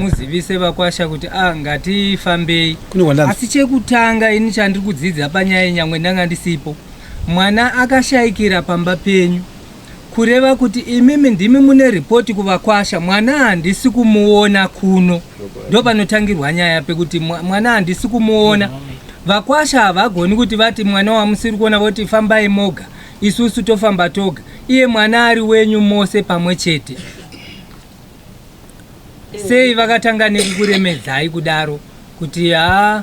Muzivise vakwasha kuti ah, ngatifambei. Kune wandanzwa. Asi chekutanga ini chandiri kudzidza panyaya iyi nyangwe ndanga ndisipo, mwana akashaikira pamba penyu, kureva kuti imimi ndimi mune ripoti kuvakwasha, mwana handisi kumuona kuno. Ndopanotangirwa nyaya pekuti mwana handisi kumuona. Vakwasha havagoni kuti vati mwana wamusiri kuona voti fambai moga, isusu tofamba toga, iye mwana ari wenyu mose pamwe chete. Sei vakatanga nekukuremedzai kudaro kuti haa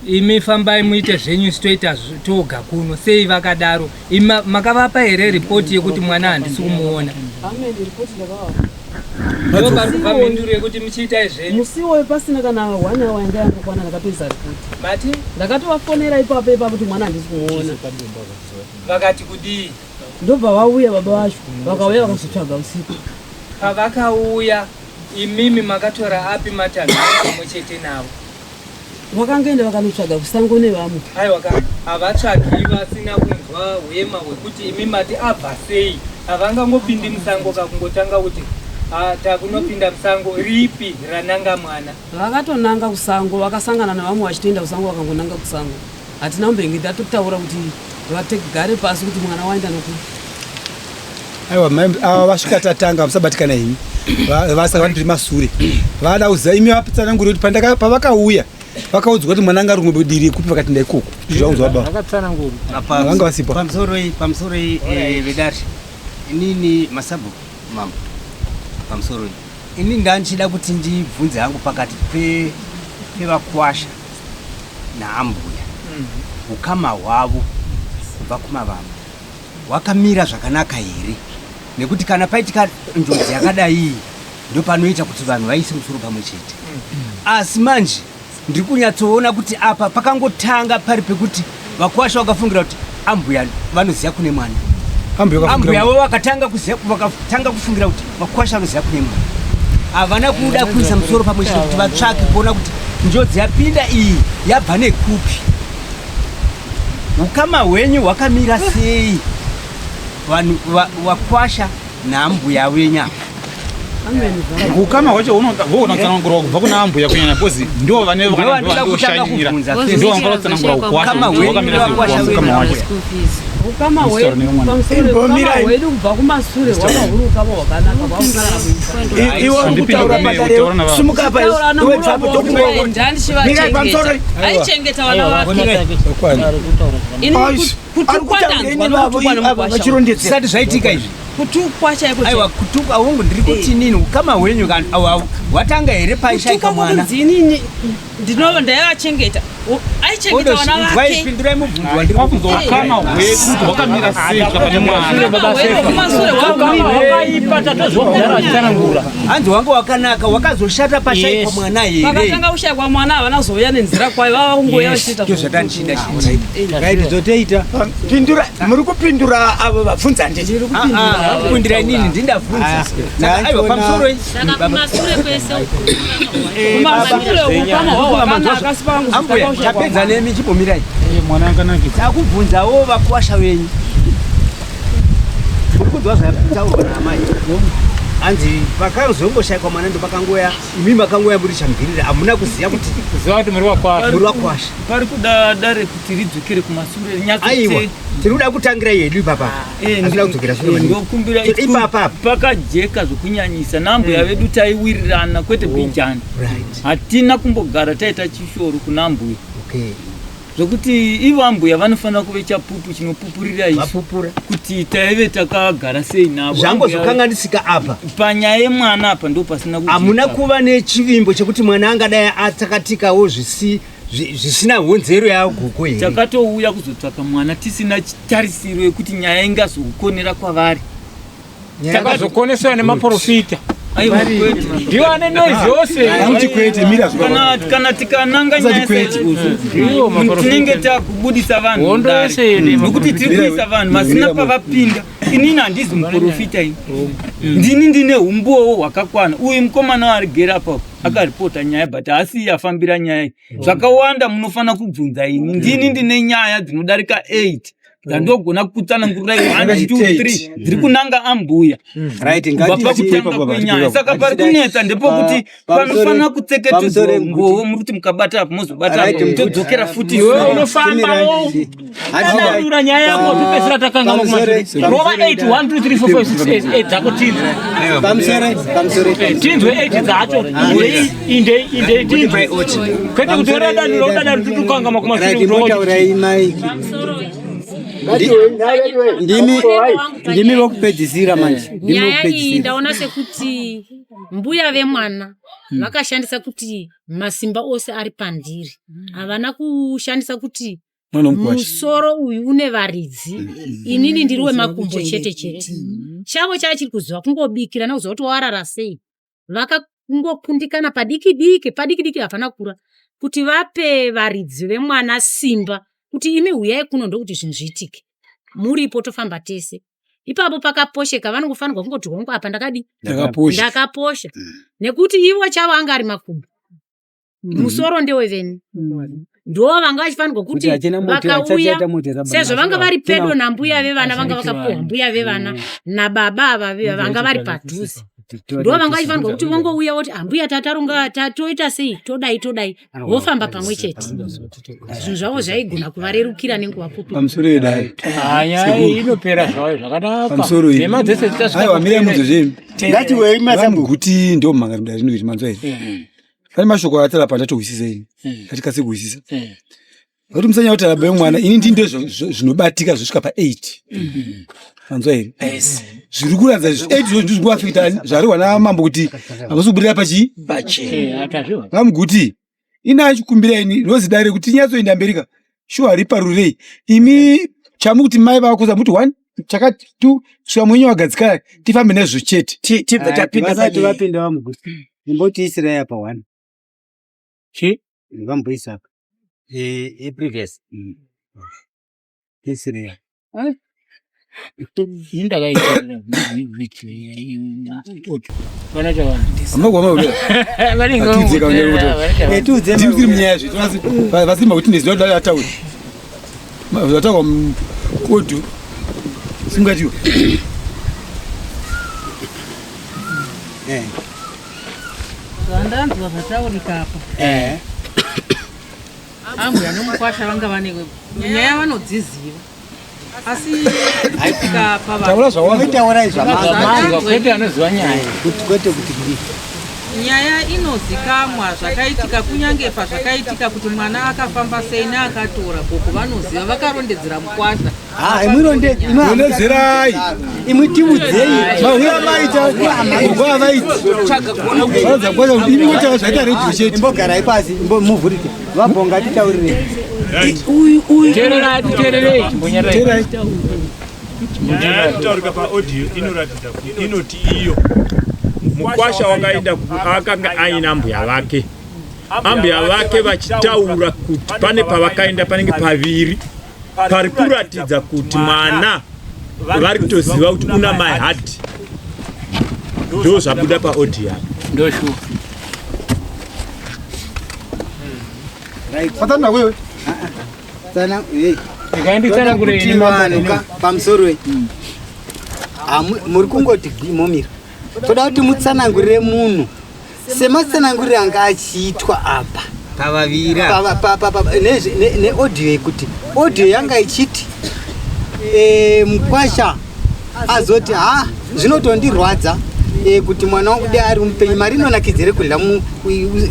imi fambai muite zvenyu isu toita toga kuno? Sei vakadaro? Imi makavapa here ripoti yekuti mwana handisi kumuona? Amen, ripoti ndakavapa. Ndo pari kubva mhinduro yekuti muchiitai zvenyu. Musi iwoyo pasina kana one hour yanga yangokwana ndakatoisa ripoti. Mati? Ndakatovafonera ipapo ipapo kuti mwana handisi kumuona. Vakati kudii? Ndobva vauya baba vacho, vakauya vakazotsvaga usiku. Pavakauya imimi makatora api matanho pamwe chete navo? Vakangoenda vakanotsvaga kusango nevamwe. Aiwa ka, havatsvagi vasina kunzwa hwema hwekuti imi mati abva sei. Havangangopindi musango ka kungotanga kuti ah, takunopinda musango ripi rananga mwana. Vakatonanga kusango vakasangana nevamwe vachitoenda kusango vakangonanga kusango. Hatina kumbenge tatotaura kuti vategare pasi kuti mwana waenda nokupi. Aiwa mai ava vasvika tatanga musabatikana henyu. Vasaka vari masure. Vada kuziva imi vapitsanangura kuti pandaka pavakauya vakaudzwa kuti mwana anga ari kumwe diri kupi vakati ndaikoko. Zvaudzwa baba. Vakatsanangura. Vanga vasipo. Pamusoro pamusoro eh, vedare. Inini masabhuku mambo. Pamusoro ini ndandichida kuti ndibvunze hangu pakati pe pevakwasha naambuya ukama hwavo kubva kumavambo hwakamira zvakanaka here nekuti kana paitika njodzi yakadai ndopanoita kuti vanhu vaise musoro pamwe chete asi manje ndiri kunyatsoona kuti apa pakangotanga pari pekuti vakwasha vakafungira kuti ambuya vanoziva kune mwana ambuya vo vakatanga kuziva vakatanga kufungira kuti vakwasha vanoziva kune mwana havana kuda kuisa musoro pamwe chete kuti vatsvake kuona kuti njodzi yapinda iyi yabva nekupi ukama hwenyu hwakamira sei vanhu vakwasha naambuya wenyu apa ukama hwacho hugona kutsanangurwa kubva kuna ambuya kunyanya bcoz ndivo vane vandoshanyira ndivo vanofanira kutsanangura ukwasha hwakamira sei ukama hwacho ukama hwedu kubva kumasure hwakahuri ukama hwakanaka iwe uri kutaura padare simuka apa iwe bvapo tokurowa aichengeta vana vake kutukwa ndanzwa zvisati zvaitika izvi kutukwa chaiko aiwa kutukwa hongu ndiri kuti eh. nini ukama hwenyu hwatanga here paishaika mwana inini ndinova ndaivachengeta aichengeta vana vake pindurai mubvunzo wandiri kubvunza ukama hwedu hwakamira sei pane mwana wakaipa tatozwa kudhara achitsanangura hanzi wanga wakanaka wakazoshata pashaikwa mwana here pakatanga kushaikwa mwana havana kuzouya nenzira kwayo vava kungouya vachiita ndozvatandichida chii right zvotoita pindura muri kupindura avo vabvunza ndiri kupindura inini ndindabvunza saka aiwa pamusoro ambuya tapedza nemi chimbomirai takubvunzawo vakuwasha venyu muri kunzwa zvataurwa naamai hanzi pakazongoshaikwa mwana ndopakangoya imi makangoya muri chamvirira hamuna kuziva kuti kuziva kuti muri wakwasha muri wakwasha pari kuda dare kuti ridzokere kumasure aiwa tiri kuda kutangira yedu ipapa eh, asina kudzokera shure eh, ndokumbira ipapa pakajeka zvokunyanyisa nambuya mm. vedu taiwirirana kwete oh, bhijani hatina kumbogara taita chishoro kuna mbuya okay zvokuti ivo ambuya vanofanira kuve chapupu chinopupurira isu kuti taive takagara sei navo zvangozokanganisika apa panyaya yemwana apa ndo pasina hamuna kuva nechivimbo chekuti mwana angadai atsakatikawo zvisina honzero yaguko here takatouya kuzotsvaka mwana tisina tarisiro yekuti nyaya ingazokonera kwavari takazokoneswa nemaporofita ndiwo ane noise yose kana tikananga nyaya tinenge takubudisa vanhu nokuti tiri kuisa vanhu vasina pavapinda inini handizi muporofita ini ndini ndine umbowo hwakakwana uyu mukomana waarigere apapo akaripota nyaya but haasi afambira nyaya iyi zvakawanda munofanira kubvunza ini ndini ndine nyaya dzinodarika 8 Dzandogona kutsanangurirai 1 2 3 dziri kunanga ambuya kubva pakutanga kwenyaya. Saka pari kunetsa ndepokuti panofanira kutseketedzwa ngowo, muri kuti mukabata apo mozobata apo todzokera futi. Iwe unofambawo tsanangura nyaya yako, topedzisira takangama kumashure. Rova 8 1 2 3 4 5 6 8 8 dzako tinzwe. Pamusoro. Tinzwe 8 dzacho. Indei, indei, indei tinzwe, kwete kuti rodaniro rodaniro tutukangama kumashure. Right, imbotaura mai. Ndimi ndimi vokupedzisira manje. Ndimi Nyaya iyi vokupedzisira. ndaona sekuti mbuya vemwana vakashandisa kuti masimba ose ari pandiri. Havana kushandisa kuti Mwana womukwasha. musoro uyu une varidzi, inini ndiri wemakumbo chete chete. Chavo chava chiri kuziva kungobikira nekuziva kuti warara sei. Vakangokundikana padiki diki, padiki diki, hapana kura kuti vape varidzi vemwana simba kuti imi huyai kuno, ndokuti zvinhu zviitike, muripo tofamba tese. Ipapo pakaposheka. Vanongofanirwa kungoti hongu, apa ndakadi Ndakaposha. Ndakaposha nekuti ivo chavo anga ari makumbo, musoro ndeweveni, ndo vanga vachifanirwa kuti Kuti hachina moto, vakauya hachachaita moto rababa. sezvo vanga vari pedo nambuya vevana, vanga vakapuhwa mbuya vevana nababa ava vanga vari padhuze, ndo vanga vachifanirwa kuti vongouya voti, ambuya, tataronga, toita sei, todai, todai, vofamba pamwe chete. Zvinhu zvavo zvaigona kuvarerukira nenguva pfupi. Pamusoro yedai. Nyaya iyi inopera zvayo zvakanaka. Pamusoro iyi. Nhema dzese dzichasvika. Aiwa, mirai munzwe zvenyu. Ngatiwei masambu. Kuti ndo mhangari mudare rino iri, manzwa here? Pane mashoko atara pandatohwisisa ini. Ngatikase kuhwisisa. Kuti musanya kuti aramba mwana, ini ndini ndo zvinobatika zvosvika pa8. Manzwa here? Zviri kuratidza 8 zvozvo ndizvo zvarehwa namambo kuti hamusi kubudirira pachii? Atazviwa. Vamuguti, ini achikumbira ini rozi dare kuti tinyatsoenda mberi ka. Shuwa riparurei. Imi chamukuti mai vakuza muti 1 chakati 2 svika mwenyu wagadzikana, tifambe nezvo chete. Tibva tapinda Vasati panyaya. vapinda vamugusi. Imbotiisirai apa one. Chi? Vamboisa apa. Previous. Tiisirei apa. Ini ndakaita vana chavana. Atiudzeka ndiri munyaya zvetu vasimba kuti neziva kuti ataura zvataurwa kodhu singatiwa. Zvandanzwa zvataurika apa, ambuya nomukwasha vanga vane nyaya vanodziziva, asi kusvika Taura zvawanzwa. Taurai zvamanzwa. Kwete anoziva nyaya. Kuti kwete kuti kudii. Nyaya inozikamwa zvakaitika, kunyange pazvakaitika kuti mwana akafamba sei neakatora, gogo vanoziva, vakarondedzera mukwasha. Ha, imwi Rondedzerai. Imwi tiudzei. Mahuya maita gogo avaiti varadza kwaza kuti imi ngotaura zvaita redhiyo chete. Imbogarai pasi, imbomuvhurike. Vabhonga titaurirei. Teererai, titeererei, chimbonyarai. Teererai. Nyaya yekutaurika paaudio inoratidza kuti inoti iyo mukwasha wakaenda akanga aina mbuya vake, ambuya vake vachitaura kuti pane pavakaenda panenge paviri pari kuratidza kuti mwana vari kutoziva kuti una mai hati, ndo zvabuda paaudio apa. Ndoshuwa. Fatana wewe. Tsana, hey. Ndikaenditsanangure ini mambo. Vanhu pamusoro iyi. Muri kungoti momira. Toda kuti mutsanangurire munhu sematsanangurire anga achiitwa apa. Pavavira. Neaudio yekuti audio yanga ichiti mukwasha azoti, ha, zvinotondirwadza kuti mwana wangu dai ari mupenyu, mari inonakidzere kudya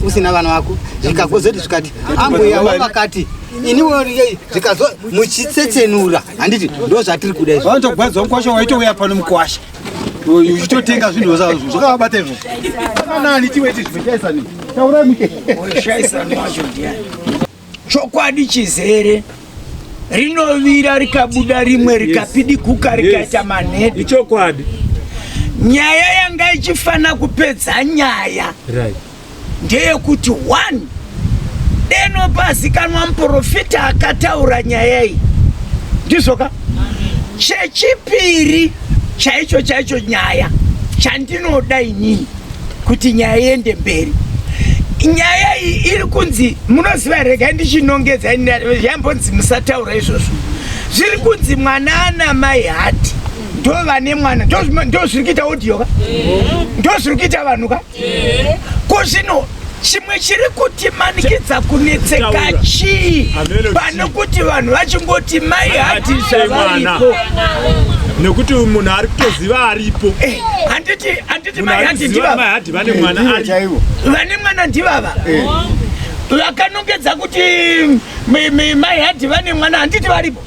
usina vana vako. Zvikagozoti zvikati ambuya vakati iniwo zvikazo muchitsetsenura, handiti ndo zvatiri kuda izvo? Vanotogwadzwa mukwasha waitouya pano, mukwasha uchitotenga zvinhu zvakavabata izvo nani tiweti zvimeshaisani taurai muke. Shaisani wacho ndiani? Chokwadi chizere rinovira rikabuda rimwe rikapidiguka rikaita manhede. Ichokwadi. Nyaya yanga ichifana kupedza nyaya ndeyekuti one deno pazikanwa muprofita akataura nyaya iyi, ndizvoka. Chechipiri chaicho chaicho, nyaya chandinoda inini kuti nyaya iende mberi, nyaya iyi iri kunzi, munoziva, regai ndichinongedza, yambonzi musataura izvozvo. Zviri kunzi mwana ana mai hati ndo vane mwana, ndo zviri kuita audio ka, ndo zviri kuita vanhu ka. Ko zvino chimwe chiri kutimanikidza kunetseka chii pane kuti vanhu vachingoti mai hati zvavaripo? Nekuti munhu ari kutoziva aripo. Handiti handiti mai hati ndivava, vane mwana aripo, vane mwana ndivava vakanongedza kuti mai hati vane mwana, handiti varipo?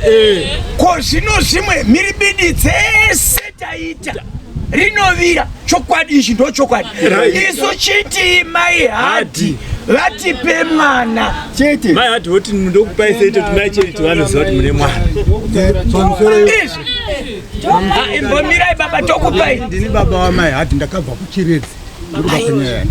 Ko zvino zvimwe mhiribidi dzese taita rinovira chokwadi, ichi ndo chokwadi. Isu chiti mai hati vatipe mwana chete. Mai hati voti ndokupai sei, toti mai chete vanoziva kuti mune mwana. Izvi imbomirai baba, tokupai. Ndini baba wamai hati, ndakabva kuChiredzi ndokuda kunyaya.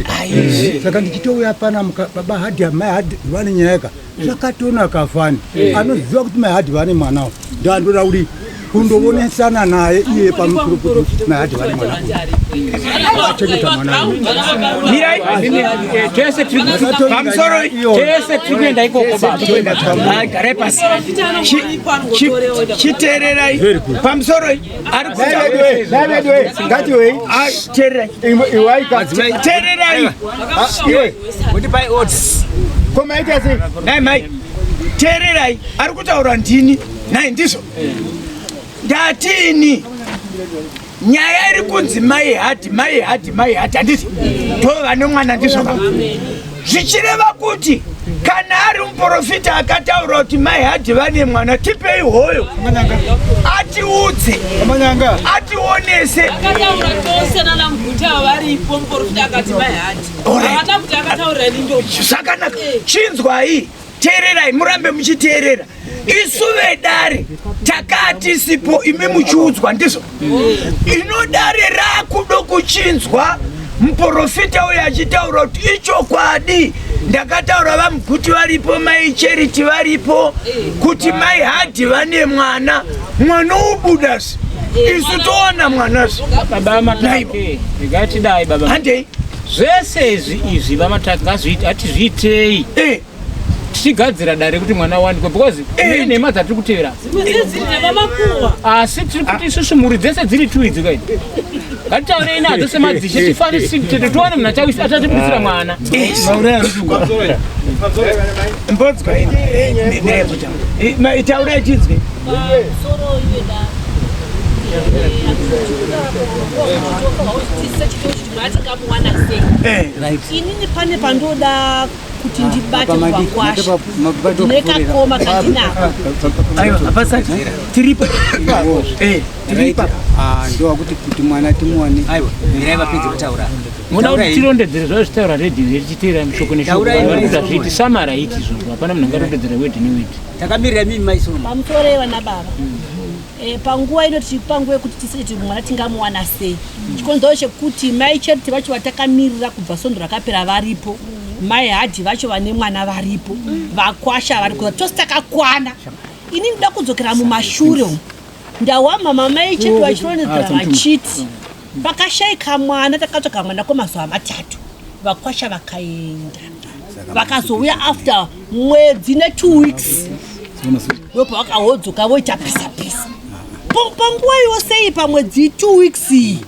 Saka ndichitouya pana baba hadi, mai hadi vane nyaya ka, zvakatonaka fani. Anoziva kuti mai hadi vane mwana, ndandoda kuti kundoonesana naye iye pamusoro kuti mai hadi vane mwana, achengeta mwana. Mirai tese tiri pamusoro, tese tiri kuenda ikoko baba. Garai pasi, chiteererai. Pamusoro, ari ngatiwei. Teererai, teererai. Kuti pai order. Komaita sei? Nai mai, teererai, ari kutaura ndini. Nai ndizvo ndatini, nyaya iri kunzi mai hati, mai hati, mai hati, handiti ndo vane mwana? Ndizvo ka? Zvichireva kuti kana ari muprofita akataura kuti mai hati vane mwana, tipei hoyo atiudze, ationese. Akataura tose nana Muguta varipo, muprofita akati mai hati haana kuti akataurira ini ndo. Zvakanaka, chinzwai, teererai, murambe muchiteerera. Isu vedare takatisipo, imi muchiudzwa, ndizvo ino dare rakudo kuchinzwa muprofita uyo achitaura kuti ichokwadi ndakataura, vaMuguti varipo, mai Charity varipo, kuti mai Hadhi vane mwana, mwana ubudasi, isu towana mwanasi. Baba Matake, ngatidai baba. Handei. Zvese izvi vaMatake ngazviite, hatizviitei tichigadzira dare kuti mwana awanikwe, because ine nhema dzatiri kutevera, asi tiri kuti isusu mhuri dzese dziri tu idzi kai, ngatitaurei nadzo semadzishe, tifanisi tiwane munhu achatibudisira mwana. Mbodzwa, taurai chinzwe. Pamusoro iwe dare, sei inini pane pandoda kuti ndibate kuvakwasha, ndine kakoma kandinako. Aiwa, hapasati tiripo, tiripo. Ndowakuti kuti mwana timuwane. Aiwa, mirai vapedze kutaura. Muda kuti tirondedzere zvavo zvitaura redhiyo here, tichiteera shoko neshoko? Varikuti hazviiti samara iti izvozvo, hapana munhu angarondedzera wedhi newedhi. Takamirira mimi maisono. Pamusoro yevana baba, panguva ino tiri panguva yekuti tisati mwana tingamuwana sei. Chikonzero chekuti mai Charity vacho vatakamirira kubva svondo rakapera varipo, mai Hadhi vacho vane mwana varipo, vakwasha vari kuza, tose takakwana. Ini ndoda kudzokera mumashure umu, ndawamama mai Charity vachirondedzera vachiti pakashaika mwana, takatsvaga mwana kwemazuva 3, vakwasha vakaenda, vakazouya after mwedzi ne2 weeks, ndopavakahodzoka voita pisa pisa. Panguva yose iyi, pamwedzi 2 weeks iyi,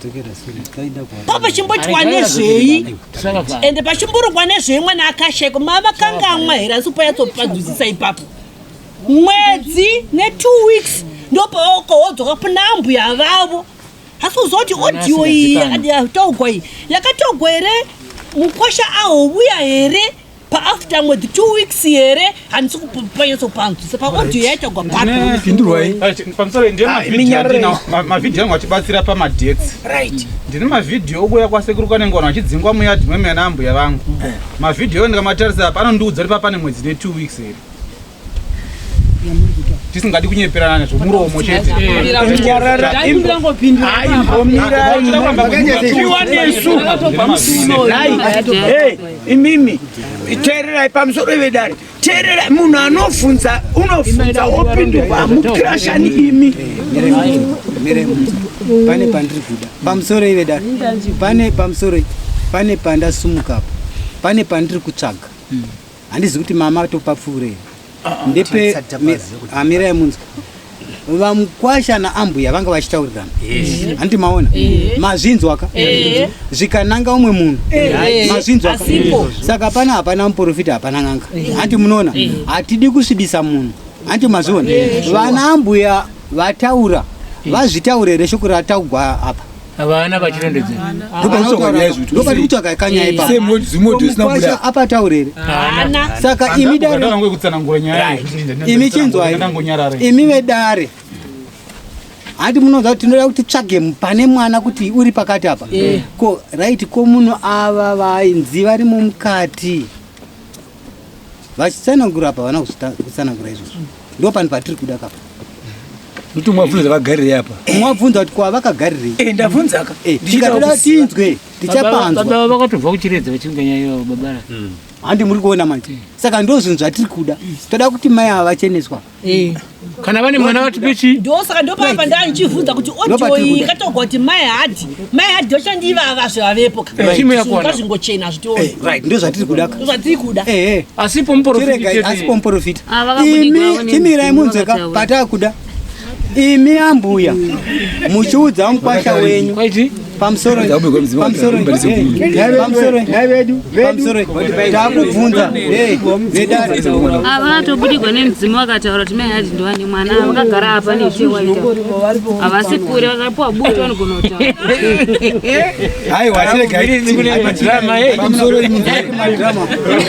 papachimbotiwa nezvei ende pachimborongwa nezvei? Mwana akashaikwa, mava vakangamwa here? Asi panyatsopanzwisisa ipapo, mwedzi ne2 weeks ndopavakahodzoka kuna ambuya vavo. Asi kuzoti audio iyi yakatogwa, iyi yakatogwa here? Mukwasha ahouya here paafter mwedzi 2 weeks here? Handisi kupanyatsopanzwisa paaudio yaitogwa papi. Pamusoro, ndiye mavhidhiyo angu achibatsira pamadates. Ndine mavhidhiyo okuuya kwasekuru Kanengwana vachidzingwa muyadhi memena ambuya vangu. Mavhidhiyo ndikamatarisa apa anondiudza kuti papane mwedzi ne2 weeks here, tisingadi kunyeperana nezvomuromo chete. Iwanesu imimi, teererai. Pamusoro vedare, teererai, munhu anobvunza unobvunza wopindurwa, hamukirashani imi. Pane pandiri kuda, pamusoro ive dare, pane pamusoro, pane pandasumukapo, pane pandiri kutsvaga. Handizi kuti mama topapfuure here? Ndepe amirai munzwa. Vamukwasha naambuya vanga vachitaurirana. Yes. Handiti maona? Eh. Mazvinzwaka? Eh. Zvikananga umwe munhu. Eh. Mazvinzwaka? Asipo. Saka pana hapana muprofita hapana n'anga. Handiti munoona? Eh. Hatidi kusvibisa munhu. Handiti mazviona? Eh. Vana ambuya vataura vazvitaure here shoko rataugwa apa? Havana vachirondedzera. Ndopati kutsvaga kanyaya ipapo. Same word, zimwe word isina kubuda. Mukwasha apataure here? Haana. Saka imi dare Ndandange kutsanangura nyaya iyi. imi chinzwai Ndangonyarara. imi vedare handi munoziva kuti tinoda kuti tsvage pane mwana kuti uri pakati apa Eh. ko right ko munhu ava vainzi varimo mukati vachitsanangura apa havana kutsanangura izvozvo ndo panhu patiri kuda kapa Kuti mwabvunza vagarirei apa. Mwabvunza kuti kwavakagarirei. Ndabvunzaka. Tikatoda tinzwe tichapanzwa. Baba vakatobva kuchiredza vachinga nyaya iyoyo babara. Handi muri kuona manje. Saka ndo zvinhu zvatiri kuda. Toda kuti mai ava vacheneswa. Kana vane mwana vatipe chii? Ndosaka ndopapa ndandichibvunza kuti audio Ndopatiri iyi kuda. ikataurwa kuti mai hadhi mai hadhi vachandivava zvevavepo ka. Right. Timu yakwana. Ngazvingochena zvitione. Right, ndo zvatiri kuda ka. Ndo zvatiri kuda. Eh. Asipo muprofita Chiregai, chete. asipo muprofita. Ah, vakabudirwa Imi vane chimirai mudzimu munzwe ka vakataura. patakuda. Imi ambuya muchiudza mukwasha wenyu pamusoro pamusoro pamusoro pamusoro takubvunza vedare Ah, vakatobudirwa nemudzimu vakataura kuti mai hadhi ndovane mwana vakagara apa nechewaita havasi kure vakapiwa buto vanogona kutaura. Aiwa, chiregai. Pamusoro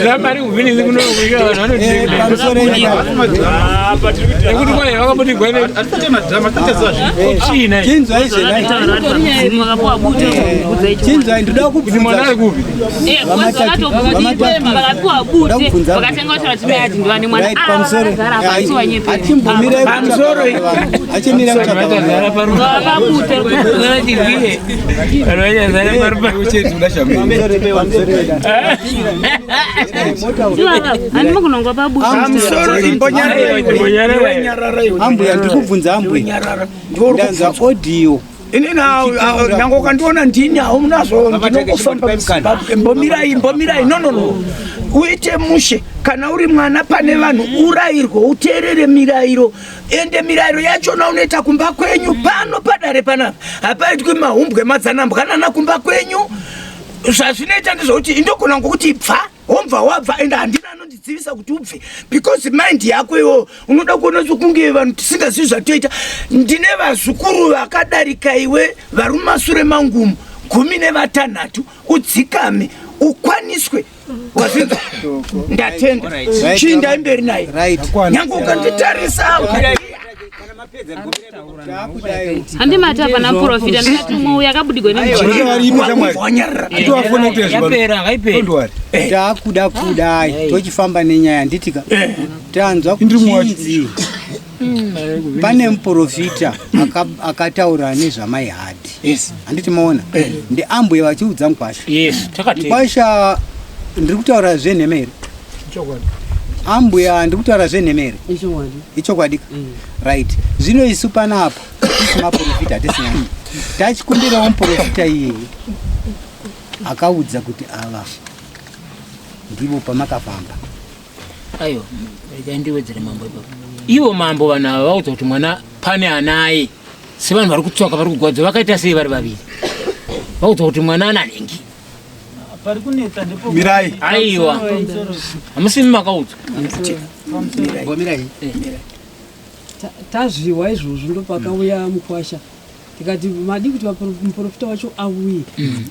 Drama ari kuvinisi kuno kuika vanhu vanoti nekuti kwai vakabudirwa ne Chii Chinzwai zvenai. Vakapiwa buto vakaudza icho. Chinzwai ndoda kubvunza. Mwana ari kupi? Eh, vakatobudirwa vakapiwa bute vakatanga kutaura kuti mai hadhi ndovane mwana. Right, Ah, pamusoro. vakagara apa asi wanyepera. Achimbomirai kutsvaga vanhu. Achimirai kutsvaga vanhu. Vakabute. Handima kunongwa pabute. Ambuya ndiri kubvunza ambuya. Ndanzwa audio. Inini nyange ukandiona ndini haunazvo ndinokufamba mbomirai mbomirai no no no uite mushe kana uri mwana pane vanhu urayirwe uteerere mirayiro ende mirayiro yachona unoita kumba kwenyu pano padare panapa hapaitwi mahumbwe madzanambwanana kumba kwenyu zvazvinoita ndezvekuti indogona ngokuti bva wobva wabva ende handina anondidzivisa kuti ubve because mind yako iwo unoda kuona sekunge vanhu tisingazivi zvatoita ndine vazukuru vakadarika iwe vari mumasure mangumu 13 udzikame ukwaniswe wazvinzwa ndatenda chiindai mberi naye nyange ukanditarisa Handimati hapana muprofita ndikati umwe uyu akabudirwa nemudzimu. Takuda kudai tochifamba nenyaya nditika tanzwa kuchinzi pane muprofita akataura nezvamai hadhi handiti maona ndiambuya vachiudza mukwasha mukwasha ndiri kutaura zvenhema here ambuya ndiri kutaura zvenhema here ichokwadi ka right zvino isu panapa tisu maprofita hatisina tachikumbirawo muprofita iyeye akaudza kuti ava ndivo pamakafamba Aiwa, regai ndiwedzere mambo ipapo. Ivo mambo vanhu ava vaudza kuti mwana pane anaye sevanhu vari kutsvaka vari kugwadza vakaita sei vari vaviri vaudza kuti mwana ana nhingi Pari kunetsa ndipo Mirai. Aiwa. Hamusimi makaudzwa. Mirai. Tazviwa izvozvo ndopakauya mukwasha tikati madi kuti muprofita wacho auye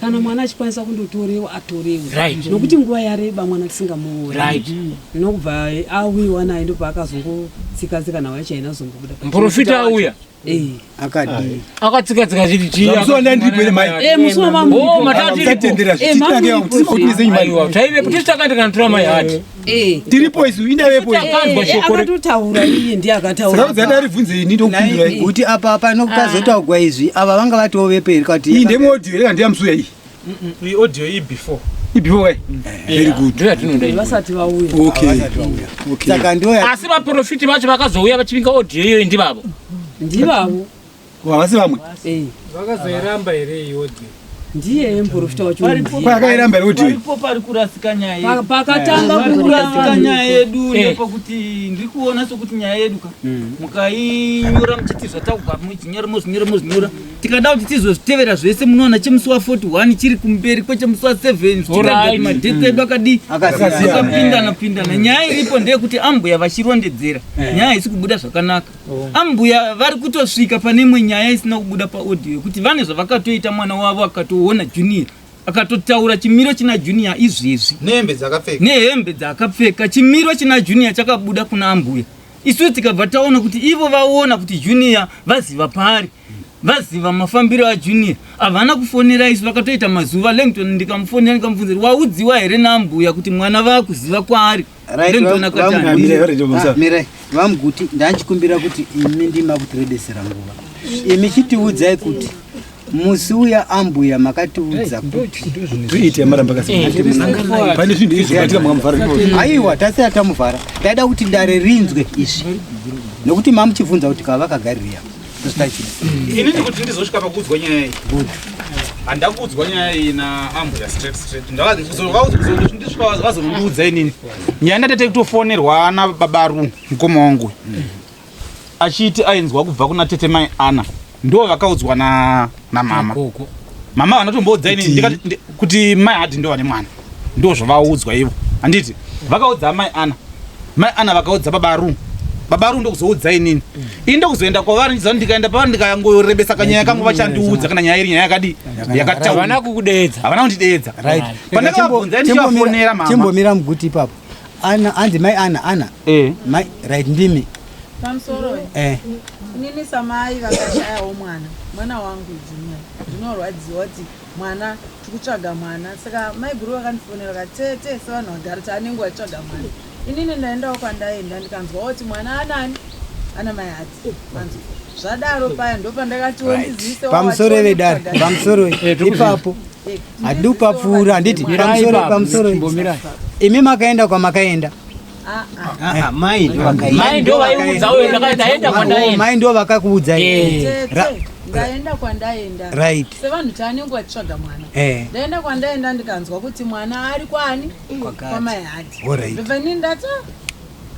kana mwana achikwanisa kundotorewa atorewe Right. nokuti nguva yareba mwana tisingamuoni Right. nokubva auyiwa naye ndopaakazongotsika-tsika nhau yacho haina kuzombobuda Muprofita auya. Akadii. Akatsika-tsika chiti chii? Zvamusuwa ndandiripo here mai? Eh, musi wamamuripo. Oh, matatu Tatendera Eh, mamuripo. Aiwa, taivepo tisu takaenda kanotora mai hati. Tiripo isu indavepo. Takanzwa shoko re- Akatotaura iye ndiye akataura. Saka dzada ribvunze ini ndokupindurai. kuti apa pano pazotaugwa izvi ava vanga vatovepo here kati Iyi ndemo audio here handiya musuya iyi. Iyi audio iyi before. Iyi before kai? Very good. Ndoyatinoda. Vasati vauya. Okay. Okay. Saka ndoya Asi vaprofiti vacho vakazouya vachivinga audio iyoyo ndivavo. Ndivavo. Havasi vamwe. Eh. Vakazoiramba here iyi audio? Ndiye muprofita wacho. Kwakairamba here kuti- Paripo pari kurasika nyaya yedu. Pakatanga Pari kurasika nyaya yedu Eh. ndepokuti ndiri kuona sokuti nyaya yedu ka mukainyora muchiti zvatauka muchinyora mozvinyora mozvinyora tikada kuti tizozvitevera zvese munoona chemusi wa41 chiri kumberi kwechemusi wa7 zvichiratidza kuti Alright. madheti edu akadii Akasiyana. akapindana pindana. Nyaya iripo ndeyekuti ambuya vachirondedzera nyaya haisi kubuda zvakanaka. Ambuya vari kutosvika pane imwe nyaya isina kubuda paaudio yekuti vane zvavakatoita mwana wavo akatoona Junior akatotaura chimiro china Junior izvezvi nehembe dzakapfeka nehembe dzaakapfeka. Chimiro china Junior chakabuda kuna ambuya. Isu tikabva taona kuti ivo vaona kuti Junior vaziva paari, vaziva mafambiro aJunior. Havana kufonera isu, vakatoita mazuva. Langton ndikamufonera ndikamubvunza kuti waudziwa here naambuya kuti mwana vakuziva kwaari. Langton akati handii. Mirai vamuguti, ndachikumbira kuti imi ndima kutirebesera nguva. Imi chitiudzai kuti musi uya ambuya makatiudza kuti Tuite maramba kasi. Pane zvinhu izvi katika makamuvhara. Aiwa, tasira tamuvhara. Ndaida kuti dare rinzwe izvi nokuti mamuchibvunza kuti kava vakagariria ndozvitachida. Inini kuti ndizosvika pakuudzwa nyaya iyi, handakuudzwa nyaya iyi naambuya straight straight. Ndisvika vazonondiudza inini nyaya. Ndatete kutofonerwa nababaru mukoma wangu achiti ainzwa kubva kuna tete mai Ana, ndo vakaudzwa namama. Mama vanotomboudza inini kuti mai Hadi ndo vane mwana, ndo zvavaudzwa ivo. Handiti vakaudza mai Ana, mai Ana vakaudza babaru, babaru ndokuzoudza inini. Ini ndokuzoenda kwavari ndiziva kuti ndikaenda pavari ndikangorebesa kanyaya kangu vachandiudza kana nyaya iri nyaya yakadii yakataurwa. Havana kukudeedza. Havana kundideedza. Right. Pandakavabvunza ndichivafonera mama. Chimbomira muguti ipapo. Ana anzi mai Ana, Ana mai, right, ndimi. Pamusoro. Inini samai vakashayawo mwana, mwana wangu Junior, ndinorwadziwa kuti mwana tikutsvaga mwana. Saka maiguru vakandifonera vakati tete sevanhu vagara taanenge vachitsvaga mwana. Inini ndaendawo kwandaenda ndikanzwawo kuti mwana anani ana mai Hati manzwa. Zvadaro paya ndopandakatiwo ndizivisewo Pamusoro vachione vedare, kutsvaga. pamusoro ipapo handidi kupapfuura, handiti? Pamusoro, pamusoro, imi makaenda kwamakaenda. Ah, ah. Mai ndo vakaenda. Mai ndo vaiudza uyo, ndaenda kwandaenda. Mai ndo vakakuudzai. Tete, ndaenda kwandaenda sevanhu taanenge vachitsvaga mwana. Ndaenda kwandaenda ndikanzwa kuti mwana ari kwani, kwamai Hati. Ndobva inini ndati "Ah,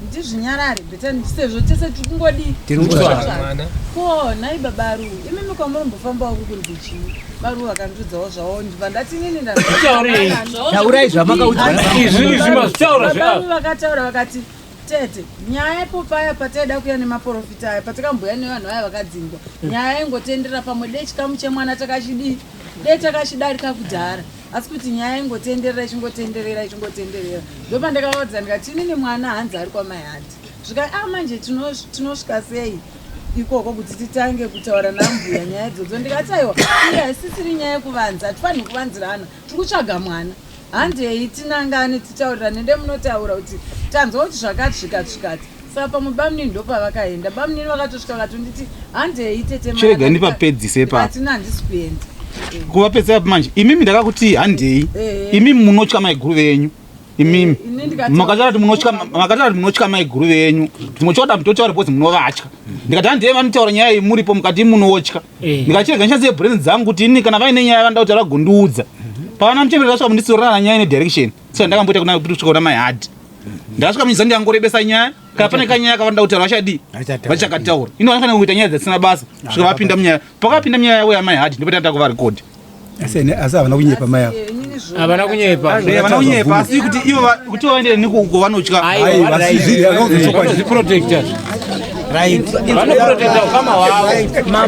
ndizvinyarare better sezvo tese tiri kungodii Tiri kungotsvaga kutsvaga." mwana. Ko nhai babaru, imimi kwamunombofambawo kuri kuchii? Baru vakandiudzawo zvavo, ndibva ndati inini Taurei. Taurai zvamakaudzwa. Izvi mazvitaura Babaru vakataura vakati tete nyaya ipo paya pataida kuya nemaprofita aya patakamboya nevanhu vaya vakadzingwa, nyaya yaingotenderera pamwe de chikamu chemwana takachidii de takachidarika kudhara, asi kuti nyaya ingotenderera ichingotenderera ichingotenderera. Ndopandakavaudza ndikati inini mwana hanzi ari kwamai Hati. Zvika a manje tinosvika sei ikoko kuti titange kutaura nambuya nyaya idzodzo? Ndikati aiwa, iye haisisiri nyaya yekuvanza, hatifaniri kuvanzirana, tiri kutsvaga mwana. Handei tinangane titaurirane, nde munotaura kuti tanzwa kuti zvakati zvikati zvikati. Saka pamwe bamunini ndopavakaenda, bamunini vakatosvika vakatonditi handei tete. Chirega ndipapedzise ipapo. Ndikati handisi kuenda. Kuvapedzisa ipapo manje, imimi ndakakuti handei. Imimi munotya maiguru venyu imimi. Ini ndikati- Makataura kuti munotya maiguru venyu, muchoda mutotaura because munovatya. Ndikati handei vanotaura nyaya iyi muripo, mukati munotya. Ndikachirega ndishandise brain dzangu kuti ini kana vaine nyaya vanoda kutaura vagondiudza. Pavana muchembere vasvika munditsorerana nyaya ine direction saka ndakamboita kuna kuti kusvika kuna mai Hadi ndasvika munyiza ndikangorebesa nyaya. Kana pane kanyaya kavanoda kutaura vachadii vachakataura. Ino vanofanira kuita nyaya dzisina basa kusvika vapinda munyaya. Pakapinda munyaya yavo yamai Hadi ndipo tanda kuvarekodhi. Asi havana kunyepa mai avo. Havana kunyepa. Havana kunyepa, asi kuti ivo kuti vaendere nekuko vanotya. Aiwa, Vanozviprotecta. Right. Vanoprotecta ukama hwavo.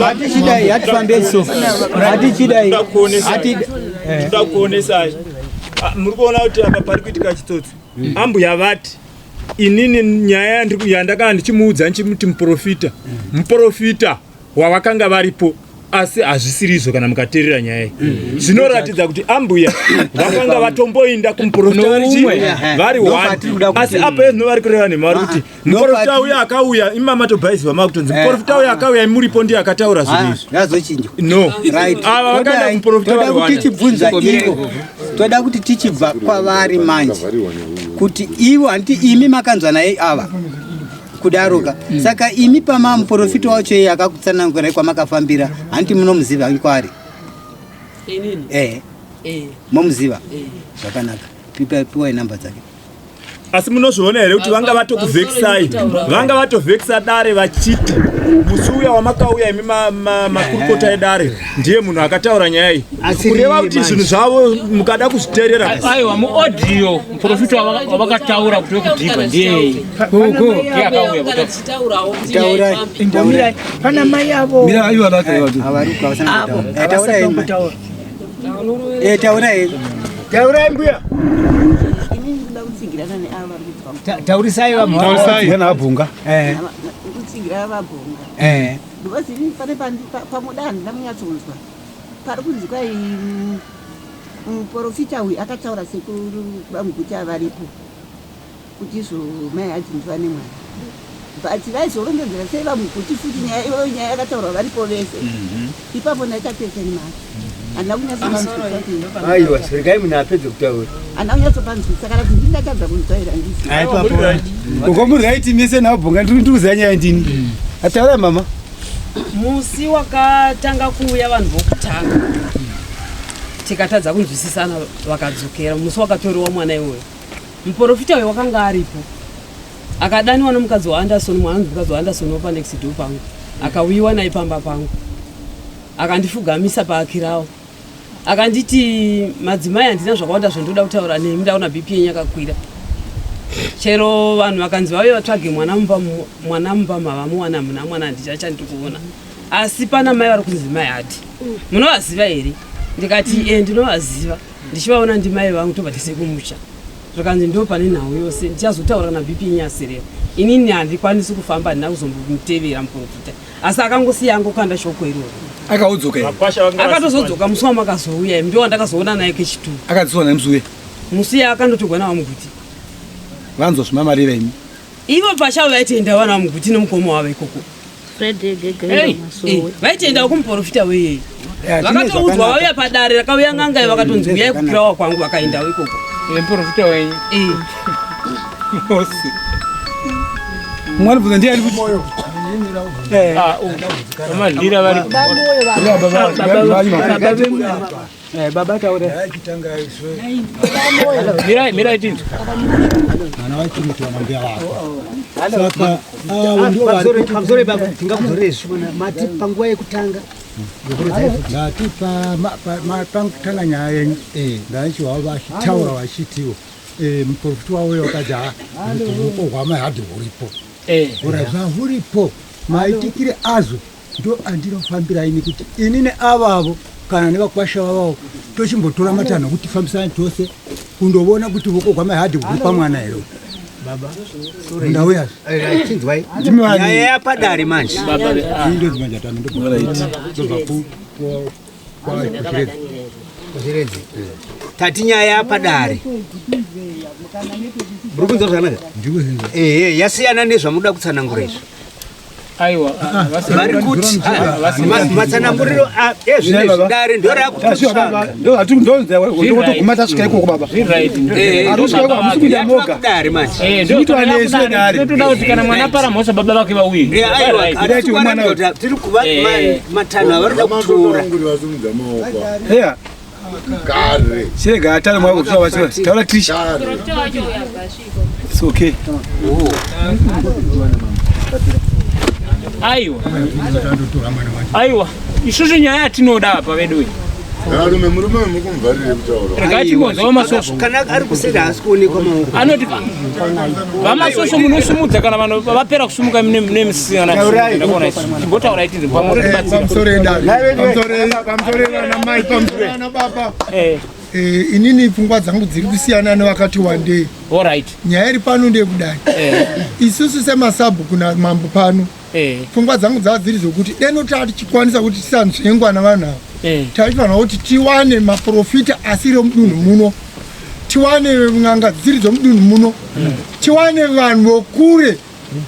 Hatichidai, hatifambe so. Hatichidai. Toda kuonesai. Ah, muri kuona kuti apa pari kuitika chitsotsi. Ambuya vati inini nyaya yandakanga ndichimuudza ndichimuti muprofita, muprofita wavakanga varipo, asi hazvisiri izvo. Kana mukateerera nyaya iyi zvinoratidza kuti ambuya vakanga vatomboinda kumuprofita vari chii? Noumwe. Vari Ndo one. patiri kuda kuti- Asi apa ezvino vari kureva nhema, vari kuti muprofita uya akauya imama tobhaizwa makutonzi muprofita uya akauya muripo ndiye akataura zvinhu izvi. Zvazochinjwa. No. Right. Ava vakaenda kumuprofita Toda vari kuti one. tichibvunza ivo. Toda kuti tichibva kwavari manje. Kuti ivo handiti imi makanzwa naye ava. Kudaroka. Saka imi pama muprofita wacho iye akakutsanangurai kwamakafambira, handiti munomuziva kwaari. Inini? Eh. Eh. Momuziva? Eh. Zvakanaka. Pipa piwai namba dzake. Asi munozviona here kuti vanga vatokuvhekisai, vanga vatovhekisa dare vachiti musi uya wamakauya imi makurukota edare ndiye munhu akataura nyaya iyi, kureva kuti zvinhu zvavo mukada kuzviteerera. Aiwa, muaudio muprofita wavakataura kuti wekudhibha ndiye ndiye akauya kutaura. Taurai. Pana mai avo. Mira, aiwa, vaka, aiwa. Avaruka vasana Avo, kutaura. Eh, taurai. havasati kutaura. Eh, taurai. Taurai mbuya. Inini ndinoda kutsigirana neava vari kubva. Taurisai vamwe. Taurisai. Ngana abhunga. Eh. Kutsigirana vabhunga. Eh. Because inini pane pamuda handina kunyatsonzwa. Pari kunzi kwai muprofita uyu akataura sekuru vamuguti avaripo kuti izvo mai hadzi vane mwana. But vaizorondedzera sei vamuguti futi nyaya iyoyo, nyaya yakataurwa varipo vese. Ipapo ndaita question mark. Handina kunyatsopanzwisisa kuti Aiwa, regai munhu apedze kutaura. handina kunyatsopanzwisisa kana kuti ndindatadza kunzwa here, handisi. Uko muri right mise nabhunga, ndiri kuziva nyaya ndini. Ataurai mama. Musi wakatanga kuuya vanhu vokutanga tikatadza kunzwisisana, vakadzokera. Musi wakatoriwa mwana iwoyo, muprofita uyo wakanga aripo, akadaniwa nomukadzi waAnderson, mwana anonzi mukadzi waAnderson wepanext door pangu, akauyiwa naye pamba pangu, akandifugamisa paakirawo, akanditi, "Madzimai, handina zvakawanda zvandoda kutaura nemi, ndaona BP yenyu yakakwira. Chero vanhu vakanzi vauye vatsvage mwana mumba, mwana mumba mavamuwana muna mwana handichachandiri kuona. Asi pana mai vari kunzi mai Hati, munovaziva here?" Ndikati, "E, ndinovaziva, ndichivaona, ndimai vangu, tobva tese kumusha." Zvakanzi, "Ndo pane nhau yose, ndichazotaura kana BP yenyu yaserera. Inini handikwanisi kufamba." Handina kuzombomutevera muprofita, asi akangosiya angokanda shoko iroro. Akaudzoka here? Akatozodzoka musi wamakazouya, imi ndo wandakazoona naye kechituru. Akadzoka naye musi uya? Musi akandotorwa navamuguti. Vanzwa zvimamarira imi? Ivo pachavo vaitoenda vana vamuguti nomukoma wavo ikoko. Hey. Vaitoendawo kumuprofita weyei. Eh, tine Vakatoudzwa, zvakanaka. vauya padare rakauya n'anga, vakatonzi uyai kukirawa kwangu, vakaendawo ikoko. Muprofita wenyu? Mwana bvunza ndiye ari kuti. Vamadhira vari. Eh, baba taura. Mirai, mirai tinzwe. Vana vachiriti vana mbuya vako, saka avo ndo vari Pamusoro ipapo tingakuzorei zvishoma. Mati panguva yekutanga. Ndati pakutanga nyaya yenyu ndaichiwavo vachitaura vachitiwo muprofiti wavo wakati ha ruoko hwamai huripo ora zvahuripo, maitikire azvo ndo andinofambira ini kuti ini neavavo kana nevakwasha vavavo tochimbotora matanho kuti tifambisane tose kundovona kuti ruoko hwamai huri pamwana here. Baba. Ndauya. Chinzwai. Ndimi vani? Nyaya yapadare manje. Ndobva kuchiredzi. Tati nyaya yapadare. Muri kunzwa zvakanaka? Ehe, yasiyana nezvamuda kutsanangura izvi. Aiwa, Vari kuti matsananguriro ezvinezvi dare ndo rakutotsvaga. Ndotoguma tasvika ikoko baba. Atisvika ikoko, hamusi kuita moga. Dare manje. Zvikuitwa nesu dare. Totoda kuti kana mwana apara mhosva, baba vake vauye. Aiwa, tiri kuva matanho avari kuda kutora. Yeah. Chirega atare mwako kusva vachiva. Taura Trish. It's okay. Aiwa, aiwa, isusu nyaya yatinoda apa vedu iyi. Varume, murume muri kumuvharire kutaura. Regai timbonzwa vaMasoso. Kana ari kuseri haasi kuonekwa maoko. Anoti vaMasoso munosimudza kana vanhu vapera kusumuka nemusiyana. Chimbotaurai tinzwe pamwe. Pamusoro edare, pamusoro vana mai, pamusoro vana baba. Inini pfungwa dzangu dziri kusiyana nevakati wandei. Alright. Nyaya iri pano ndeyekudai, isusu semasabhuku namambo pano, pfungwa dzangu dzava dziri zokuti deno tatichikwanisa kuti tisanzvengwa navanhu ava, taifanira kuti tiwane maprofita asiri emudunhu muno, tiwane n'anga dzisiri dzomudunhu muno, tiwane vanhu vokure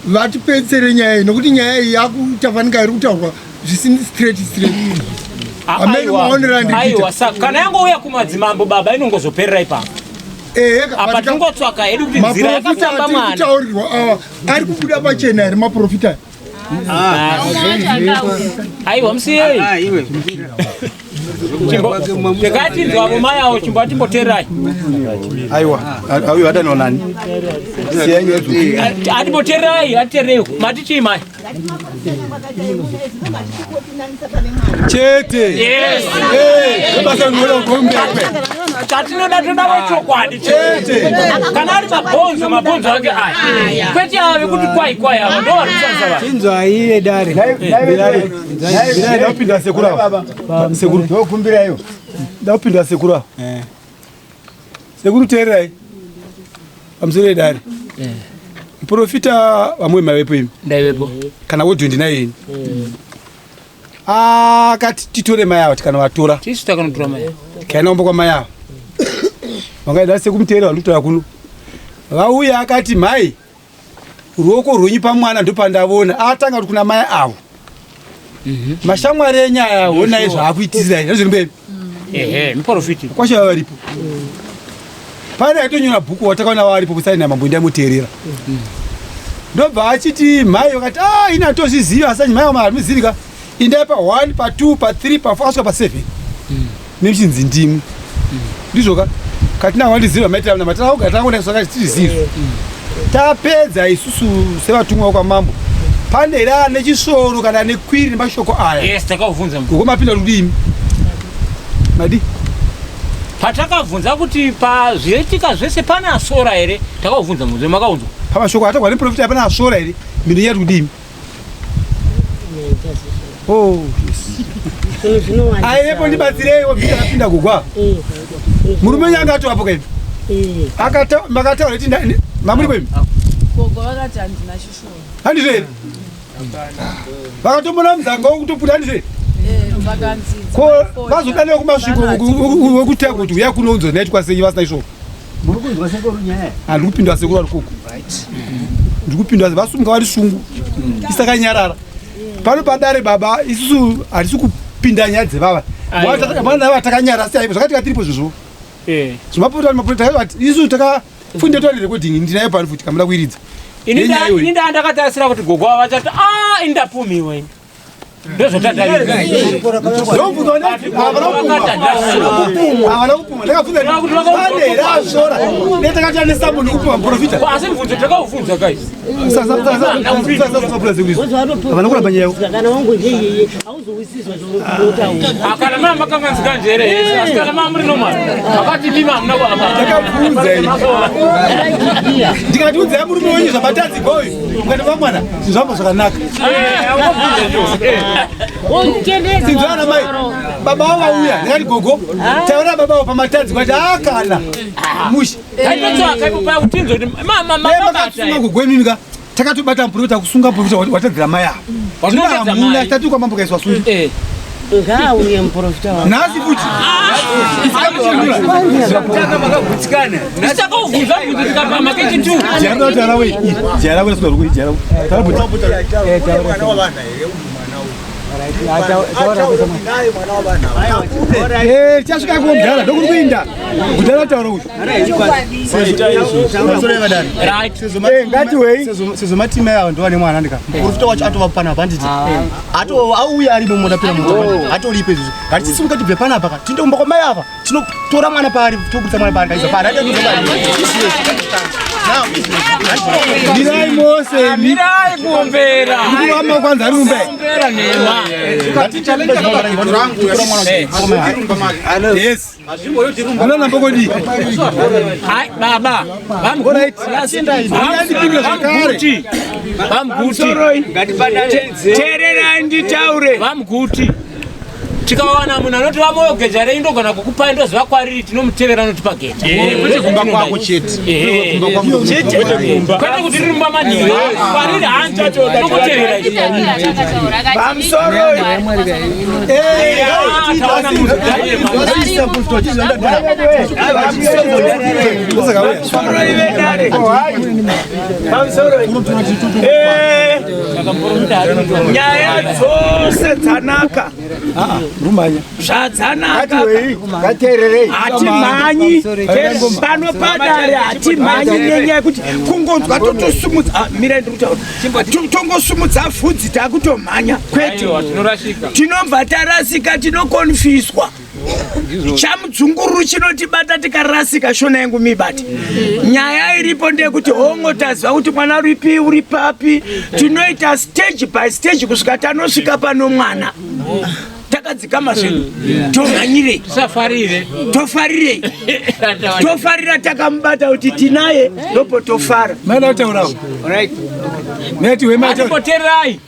vatipedzere nyaya iyi, nokuti nyaya iyi yakutafanika iri kutaurwa zvisini straight straight. Hameno maonero andiri Aiwa, kuita. saka kana yangouya kumadzimambo baba, inongozoperera ipapo. Apa tingotsvaka hedu kuti nzira Maprofita yakafamba atiri mwana. kutaurirwa awa ari kubuda pachena here maprofita? Aiwa, musiyei. Tikatinzwavo mai avo chimbo atimboteerai. Aiwa, auyo adanwa nani? Siyai nyaya. Atimboteerai, atiteerei. Mati chii mai? Chete. Yes. Eh, basa rinoda kugombekwe. Chatinoda toda wechokwadi chete. Kana ari mabhonzo, mabhonzo ake aya. Kwete ava vekuti kwai kwai ava ndo vari kushandisa vanhu. Chinzwai vedare. Mirai, ndapinda sekuru ava. Sekuru. Ndokumbirayo. Ndapinda sekuru ava. Sekuru teererai. Pamusoro edare. Muprofita vamwe maivepo imi. Ndaivepo. Kana wodho ndinaye ini. Akati titore mai ava tikanovatora. Tisu takanotora mai. Tikaenda kumba kwamai ava. Vangaida sekumuteerera vandikutaura kuno. Vauya akati mai ruoko rwenyu pamwana ndopandavona. Atanga kuti kuna mai avo. Mashamwari enyu aya honai zvaakuitirai. Ndozviri mberi. Ehe, muprofiti. Kwasha varipo. Pane aitonyora bhuku watakaona varipo kusaina mambo ndaimuteerera. Ndobva achiti mai vakati ah ini hatozvizivi asi mai vamwe hamuzivi ka. Indai pa 1 pa 2 pa 3 pa 4 asvika pa 7. Nemuchinzi ndimi. Ndizvo ka? Katina wandiziva maitira na matira oga tangoona saka tizvizivi. Tapedza isusu sevatumwa kwamambo. Pane here ane chisoro kana nekwiri nemashoko aya? Yes, takavhunza. Uko mapinda rudimi. Madi. Patakavhunza kuti pazviitika zvese pane asora here, takavhunza mubvunzo makaunzwa. Pamashoko atagwa neprofita hapana asvora here? Mhino yati kudini? Oh, yes. Aivepo ndibatsireiwo vhita akapinda gugwa. Murume wenyu anga atovapo kaimi. Akata makataura kuti mamuri kwemi. Gogo vakati handina chishoro. Handizvo here? Vakatombona muzanga wekutoputa handizvo here? Vakanzi Ko vazodanewo kumasviko wekutanga kuti uya kunounzwa naitwa sei vasina izvozvo. Muri kunzwa sekuru nyaya? Handiri kupindwa sekuru vari koko. Ndiri kupindwa vasumuka vari sungu. Isakanyarara. Pano padare baba isusu hatisi kupinda nyaya dzevava. Aiwa. Vana ava takanyara sei zvakatika tiripo izvozvo. Eh. Zvimapota mapota takati isu takafunde twa recording ndinayo pano futi kamuna kuiridza. Ini Nenyaya iyoyi. nda ndakatarisira kuti gogo ava vachati ah ini ndapumiwa ini. Ndobvunza havana kupumwa. Havana kupumwa. Ndakabvunza pane here asvora. Netakati ane sambo ndikupumwa muprofita. Asi mubvunzo takaubvunza guys. Havana kuramba nyaya. Kana wangu ndeyeye hauzowisizwa zvoutaura. Kana mama makanganzika njere, asi kana mama muri normal. Makati mimi hamuna kuhamba. Ndakabvunza ini. Ndikati udzai murume wenyu zvamatadzigwa uyu. Mukati vamwana zvinhu zvamba zvakanaka. Sinzwana mai. Baba vavo vauya ndikati gogo taura baba vavo pamatadzigwa ati akana mushe. Taitotsvaka ipo paya kuti tinzwe kuti mama mama Makasunga gogo imimi ka takatobata muprofita kusunga muprofita watadzira mai ava. Watadzira mai. Hamuna tati kwa mambo kaiswa sunga. Ngauye muprofita wangu. Nhasi futi. Makagutsikana. Tisakaubvunza mubvunzo tikapama kechi tu. Jara taura wei. Jara wei sunga rukuri jara. Taura buti. Eh, tichasvika kuno mudhara ndokuri kuinda. Mudhara taura uyu. Ngatiwei. Sezvo matima aya ndo ane mwana ndika. Muprofita wacho atova panapa handiti. Ato auya arimo munda pera munda. Atoripo izvozvo. Ngatisimuka tibve panapa ka. Tiende kumba kwamai ava. Tinotora mwana paari, tobudisa mwana paari kaisa paari. Hadi Mirai mose imi. Mirai kuombera. Ndiri kuhamba kwanza ari mumba. Kuombera nhema. Yes. Unoona mbokodi. Ai baba. Andipindure zvakare. Vamuguti. Teererai nditaure. Vamuguti. Tikawana munhu anoti vamoyo geja renyu ndogona kukupai ndoziva kwariri tinomutevera anotipa geja. Eh, kwete kumba kwako chete. Eh. Kumba kwangu Chete. Kwete kumba. Kwete kuti riri mumba manhingi. Kwariri handichatoda tinokutevera isu. Nyaya dzose dzanaka Rumanya. zvadzanaka hatimhanyi pano padare hatimhanyi nenyaya yekuti kungonzwa totosumudza Ah, mirai ndiri kutaura tongosumudza vhudzi takutomhanya kwete Aiwa, tinorashika. tinobva tarasika tinokonfiswa. Chamudzungururu chinotibata tikarasika shona yangu mibate. Nyaya iripo ndeyekuti hongo taziva kuti mwana uripi uri papi. Tinoita stage by stage kusvika tanosvika pano mwana. Takadzikama zvedu. Tomhanyirei. Tisafarire. Tofarirei. Tofarira takamubata kuti tinaye ndopo tofara. Maida kutaurawo. Alright. Neti wema Atipoterai.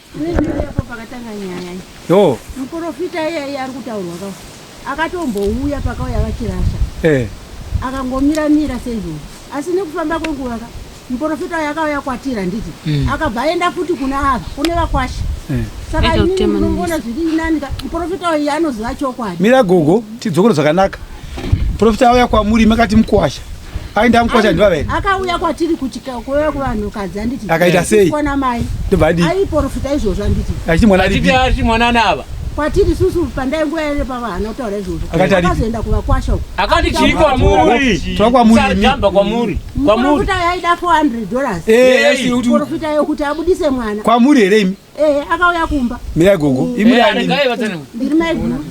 Pakatanga nyaya iyi. Yo. Muprofita iyeye ari kutaurwa ka akatombouya pakauya vachirasha Eh. akangomira mira seizvozvo asi nekufamba kwenguva ka muprofita uyo akauya kwatira nditi akabva aenda futi kuna ava kune vakwasha saka Aita inini kutema ndinongoona zviri nani ka muprofita uyu anoziva chokwadi Mira gogo, tidzokore zvakanaka. Profita auya kwamuri makati mukwasha. Aenda mukwasha ndivava here? akauya kwatiri kuti kuuya kuvanhukadzi anditi Akaita sei? Kwana mai Ndobva adii? aiprofita izvozvo anditi Achiti mwana aripi? Achiti mwana anava. kwatiri susu pandainguva ere pava hana kutaura izvozvo Akati aripi? akazoenda kuvakwasha uko Akati chii kwamuri? Tora kwamuri imi. Jamba kwamuri. Kwamuri. Muprofita yaida 400 dollars. Eh, yaisi kuti- Muprofita yokuti abudise mwana. Kwamuri here imi? Eh, akauya kumba. Mira gogo. Imi Eh, ani? aregai vatsanangure. Ndiri mai guru.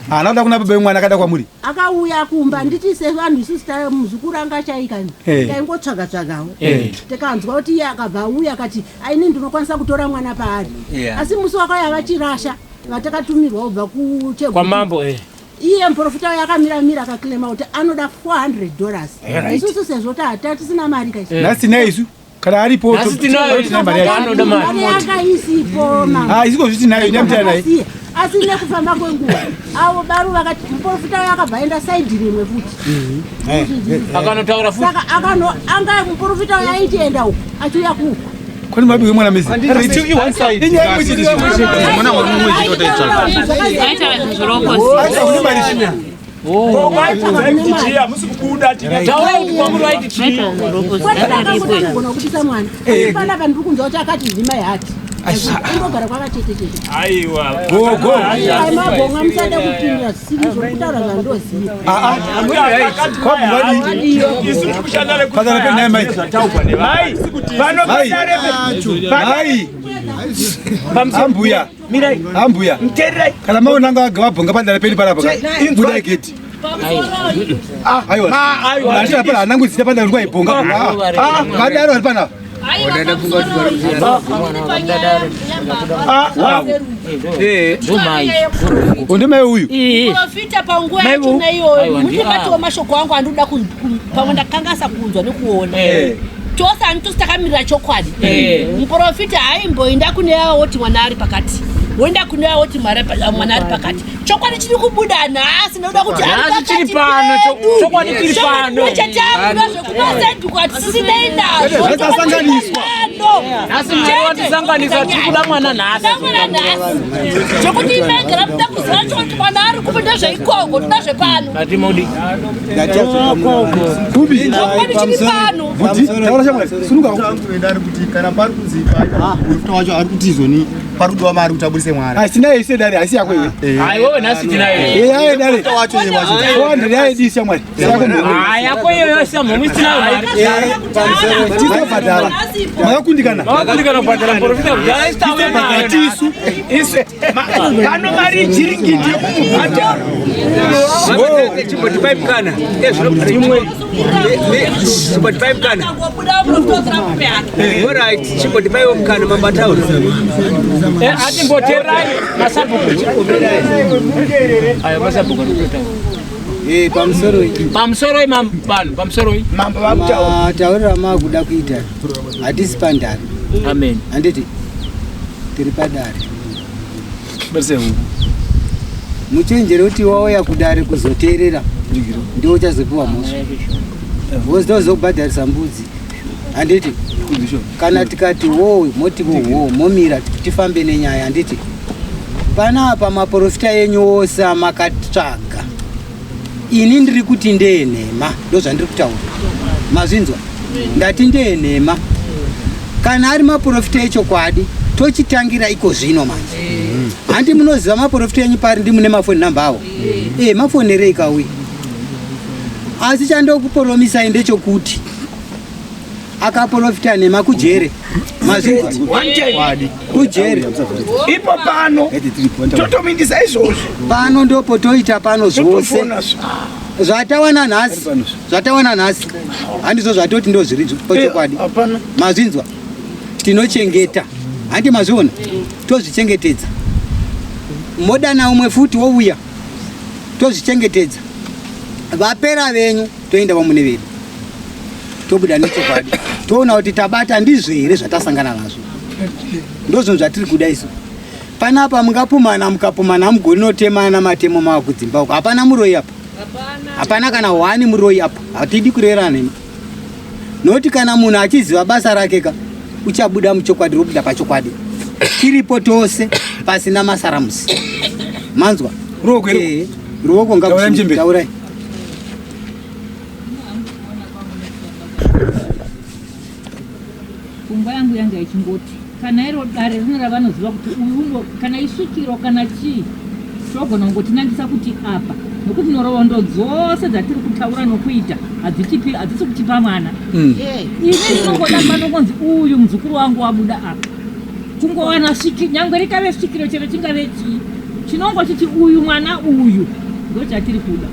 Haana kuda kuna baba vemwana akada kwamuri. Akauya kumba nditi sevanhu isusu ta muzukuru anga achaika imi. Eh. Taingotsvaga tsvagawo. Eh. Tikanzwa kuti iye akabva auya akati aini ndinokwanisa kutora mwana paari. Yeah. Asi musi wakauya vachirasha vatakatumirwa kubva kuchegutu. Kwamambo eh. Iye muprofita uyo akamira mira akaklema kuti anoda 400 dollars. Alright. Isusu sezvo tatisina mari kaisi. Nhasi tinaye isu. Kana aripo Nhasi tinaye. tine mari yacho. Anoda mari. Mari yanga isipo mama. Ah, isiko zviti tinayo, ndamutaya naye. Akasiya. Asi nekufamba kwenguva avo baru vakati muprofita uyo akabva aenda saidhi rimwe futi. Akanotaura futi. Saka akano anga muprofita uyo aitienda uku achiuya kuku. Kwani mabike mwana mezi. Inyaya imwe chete. Mwana wari mumwe chete wataitsvaga. Aita zvirokosi. Acha kune mari zvino. Hamusi kubuda Taurai kuti kwamuri waiti chii? Kwete kubudisa mwana. Eh. Panapa ndiri kunzwa kuti akati ndima yehati. Kundogara kwakachete chete. Aiwa. Gogo. Ai mabhonga musade kupindura zvisiri zvokutaura zvandoziva. Ah ah. Kwamuri. Isu tiri kushanda nekuti Padara penhai mai. zvataurwa nevanhu. Pano Mai. padare Mai. Ambuya. Mirai. Ambuya. Mtererai. Kana maona anga vabhonga padara peni panapa. Inzwa. Budai gate. Aiwa. Aiwa. Handina pana hana kuzita padare kuti kwaibhonga. Ah, vadaro vari panapa. Ndomai. Ndimai uyu. Muprofita panguva Mai yacho vo- neiyoyo Aiwa, ndi- mundibatiwo mashoko angu andinoda pamwe ndakangasa kunzwa nekuona Eh. tose ani tosi takamirira chokwadi Eh. muprofita haimboinda kune ava woti mwana ari pakati woenda kune ava woti mwana ari pakati chokwadi chiri kubuda nhasi ndoda kuti ari Nhasi chiri pakati pano, pedu. chokwadi chiri Chokwadi pano. ndochataura zvekumasaidhi hatisisinei nazvo Zvakasanganiswa. Nhasi Mwari watisanganisa tiri kuda mwana nhasi. mwana nhasi zvekuti imegera muda kuziva chokuti mwana ari kupi ndezveikoko toda zvepano Ngatimudi. Kubi. chokwadi chiri pano Bhuti, taura shamwari. Sunuka. Ndari kuti kana pari kunzi muprofita wacho ari kuti izoni pari kudiwa mari kuti abudise mwana. Asi naye ise dare, asi yako iwe. Aiwa nhasi tinayo. Eh, aye dare. Wacho iye wacho. 400 yaidi shamwari. Siyako mhomho. Ah, yako iyoyo samhomwe tinayo mari. Tisabhadhara. Makakundikana. Makakundikana kubhadhara muprofita kudhara isi tauya nayo. Tisu. Isu. Pano mari ichiringindi yekumubhadhara. Chimbotipai mukana. Imwe. Chimbotipai mukana. Ngobuda muprofita wotora kupe hake Alright, chimbotipaiwo mukana mambo ataura. Eh, atimboterai masabhuku. Ayo masabhuku arikutotaura. Pamusoro Pamusoroi vanhu, pamusoroi. Mambo vakutaura. matauriro amakuda kuita hatisi pandare. Amen. Handiti tiri padare. Muchenjere kuti wauya kudare kuzoteerera ndiwo uchazopiwa mhosva. Wozobhadharisa mbudzi. Handiti kana tikati wo moti wo momira tifambe nenyaya handiti panapa maprofita enyu ose amakatsvaga ini ndiri kuti ndeenhema ndozvandiri kutaura mazvinzwa ndati ndeenhema kana ari maprofita echokwadi tochitangira iko zvino manje handi munoziva maprofita enyu pari ndimune mafoni namba avo e mafonerei kauya asi chandokuporomisai ndechekuti Akaprofita nhema kujere. Mazvinzwa? One time. Kujere. Ipo pano totomindisa izvozvo. Pano ndopotoita pano zvose. Totofona Zvatawana nhasi, zvatawana nhasi handizvo zvatoti ndozviri pachokwadi. Mazvinzwa? Tinochengeta. Handi mazviona? Tozvichengetedza. Modana umwe futi wouya. Tozvichengetedza. Vapera venyu toenda vamune vedu. Tobuda nechokwadi. Toona kuti tabata ndizvo here zvatasangana nazvo. Ndozvinhu zvatiri kuda isu. Panapa mungapumana mukapumana hamugoni notemana matemo mava kudzimba uko. Hapana muroyi apa. Hapana kana hwani muroyi apa. Hatidi kurera nhema. Nokuti kana munhu achiziva basa rake ka uchabuda muchokwadi robuda pachokwadi. Tiripo tose pasina masaramusi. Manzwa? Ruoko here? Ruoko ngakusimuke. Taurai. Pfungwa yangu yanga ichingoti kana iro dare rino ravanoziva kuti uyu uno kana isvikiro kana chii togona kungotinangisa kuti apa nokuti nhoroondo dzose dzatiri kutaura nokuita hadzitipi hadzisi kutipa mwana. Ini ndinongoda panongonzi uyu muzukuru wangu wabuda apa kungowana sviki nyangwe rikave svikiro chero chingave chii chinongochiti uyu mwana uyu ndochatiri kuda.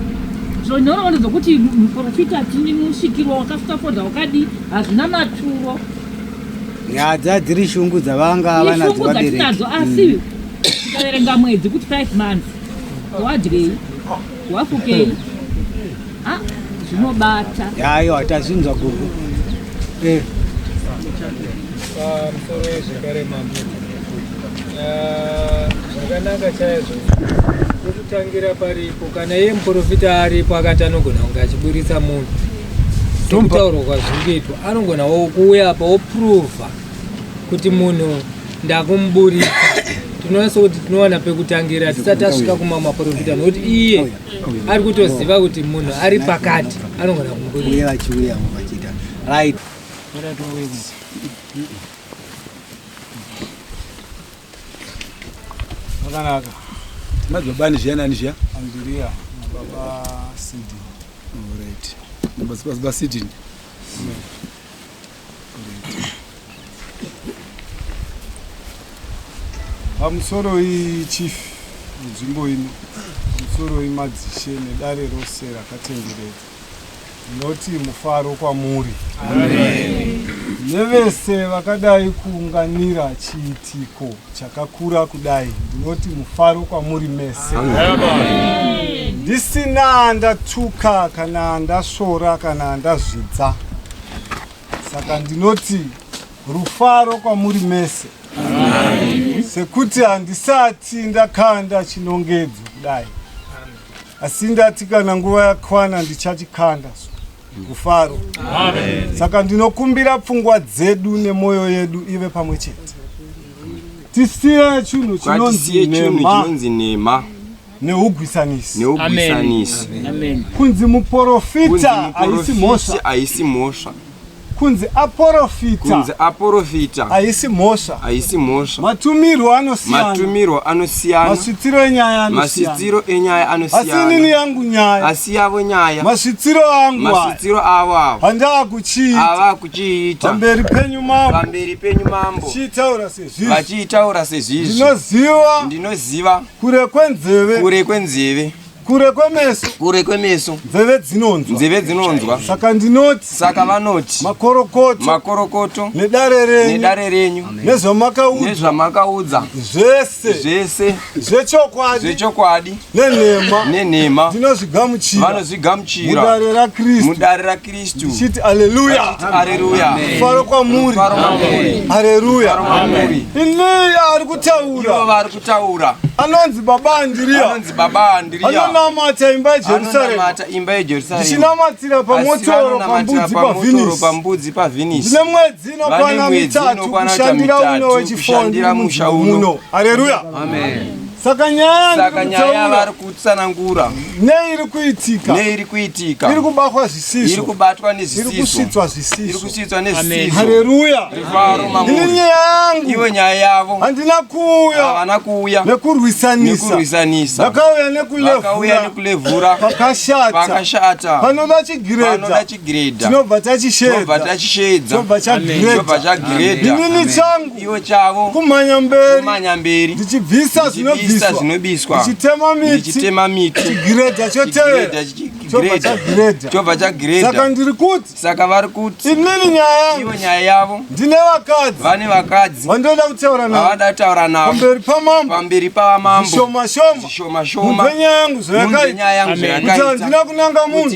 So nhoroondo dzokuti muprofita tini musvikiro wakasvika wakadii hazvina maturo. Nyadza dziri shungu dzavanga vanadzo Ishungu vabereki. dzatinadzo asi tikaverenga mwedzi kuti 5 months wadyei wafukei ah, zvinobata. Aiwa tazvinzwa gogo. Pamusoro zvekare mambo, zvakanaka chaizvo pekutangira paripo kana iye muprofita aripo akati anogona kunge achiburitsa munhu sekutaurwa kwazviri kuitwa anogona kuuya apa opruvha kuti munhu ndakumuburitsa. Tinoona sekuti tinowana pekutangira tisati tasvika kumamwe maprofita nokuti iye ari kutoziva kuti munhu ari pakati anogona kumuburitsa. Uye vachiuya vachiita. Right. Zvakanaka. Madzibaba ani zviya nani zviya? Andrea nababa Sidney. Alright. Nababa Sidney. Pamusoro iyi chief nzvimbo ino, pamusoro iyi madzishe nedare rose rakatenderedza. Ndinoti mufaro kwamuri. Amen. Nevese vakadai kuunganira chiitiko chakakura kudai, ndinoti mufaro kwamuri mese. Amen. Ndisina ndatuka kana ndasvora kana ndazvidza. Saka ndinoti rufaro kwamuri mese. Amen. Sekuti handisati ndakanda chinongedzo kudai. Asi ndati kana nguva yakwana ndichachikanda rufaro. Amen. Saka ndinokumbira pfungwa dzedu nemwoyo yedu ive pamwe chete. Tisiye chinhu chinonzi Kwatisiye chinhu nhema chinonzi nhema neugwisanisi. neugwisanisi. Kunzi muprofita haisi mhosva. haisi mhosva. Kunzi aporofita Kunzi aporofita haisi mhosva. haisi mhosva. Matumirwo anosiyana. Matumirwo anosiyana. Masvitsiro enyaya anosiyana. Masvitsiro enyaya Asi anosiyana. inini yangu nyaya. Asi yavo nyaya. Masvitsiro angu aya. Masvitsiro avo avo. Handaakuchiita. Havakuchiita. Pamberi penyu mambo. Pamberi penyu mambo. Vachiitaura sezvizvi. Vachiitaura sezvizvi. Ndinoziva. Ndinoziva. Kure kwenzeve. Kure kwenzeve. Kure kwemeso. Kure kwemeso. Nzeve dzinonzwa. Nzeve dzinonzwa. Saka ndinoti. Saka vanoti. Makorokoto. Makorokoto. Nedare renyu. Nedare renyu. Nezvamakaudza. Nezvamakaudza. Zvese. Zvese. Zvechokwadi. Zvechokwadi. Nenhema. Nenhema. Ndinozvigamuchira. Vanozvigamuchira. Mudare raKristu. Mudare raKristu. Ndichiti aleluya. Vachiti aleluya. Mufaro kwamuri. Mufaro kwamuri. Aleluya. Mufaro kwamuri. Ini ari kutaura. Ivo vari kutaura. Anonzi baba Andrea. Anonzi baba Andrea. Anonamata imba yeJerusarema. Anonamata imba yeJerusarema. Ndichinamatira pamotoro pambudzi pavhinisi. Pambudzi pavhinisi. Ndine mwedzi inokwana Vane mwedzi mitatu inokwana kushandira uno mitatu wechifo kushandira ndiri musha munzvimbo uno. muno. Aleluya. Amen. Saka nyaya Saka nyaya yandiri vari kutaura kutsanangura Neiri kuitika. Neiri kuitika. Iri kubatwa zvisizvo. Iri kubatwa nezvisizvo. Iri kusvitswa zvisizvo. Iri kusvitswa nezvisizvo. Haleluya. Rufaro mamuri. Ini nyaya yangu. Iwe nyaya yavo. Handina kuuya. Havana kuuya. Nekurwisanisa. Nekurwisanisa. Vakauya nekulevhura. Vakauya nekulevhura. Pakashata. Pakashata. Panoda chigiredha. Panoda chigiredha. Tinobva tachisheedza. Tinobva tachisheedza. Tinobva chagiredha. Tinobva chagiredha. Inini changu. Iwe chavo. Kumhanya mberi. Kumhanya mberi. Ndichibvisa Ndichibvisa zvinobviswa. Ndichitema miti. Ndichitema miti. Chigiredha chotevera. Chobva chagiredha. Chobva chagiredha. Saka ndiri kuti. Saka vari kuti. Inini nyaya yangu. Iwe nyaya yavo. Ndine vakadzi. Vane vakadzi. Vandoda kutaura navo. Vavada kutaura navo. Pamberi pamambo. Pamberi pavamambo. Zvishoma shoma. Zvishoma shoma. Munzwe nyaya yangu Munzwe nyaya yangu zvayakaita. zvayakaita. Kuti handina kunanga munhu.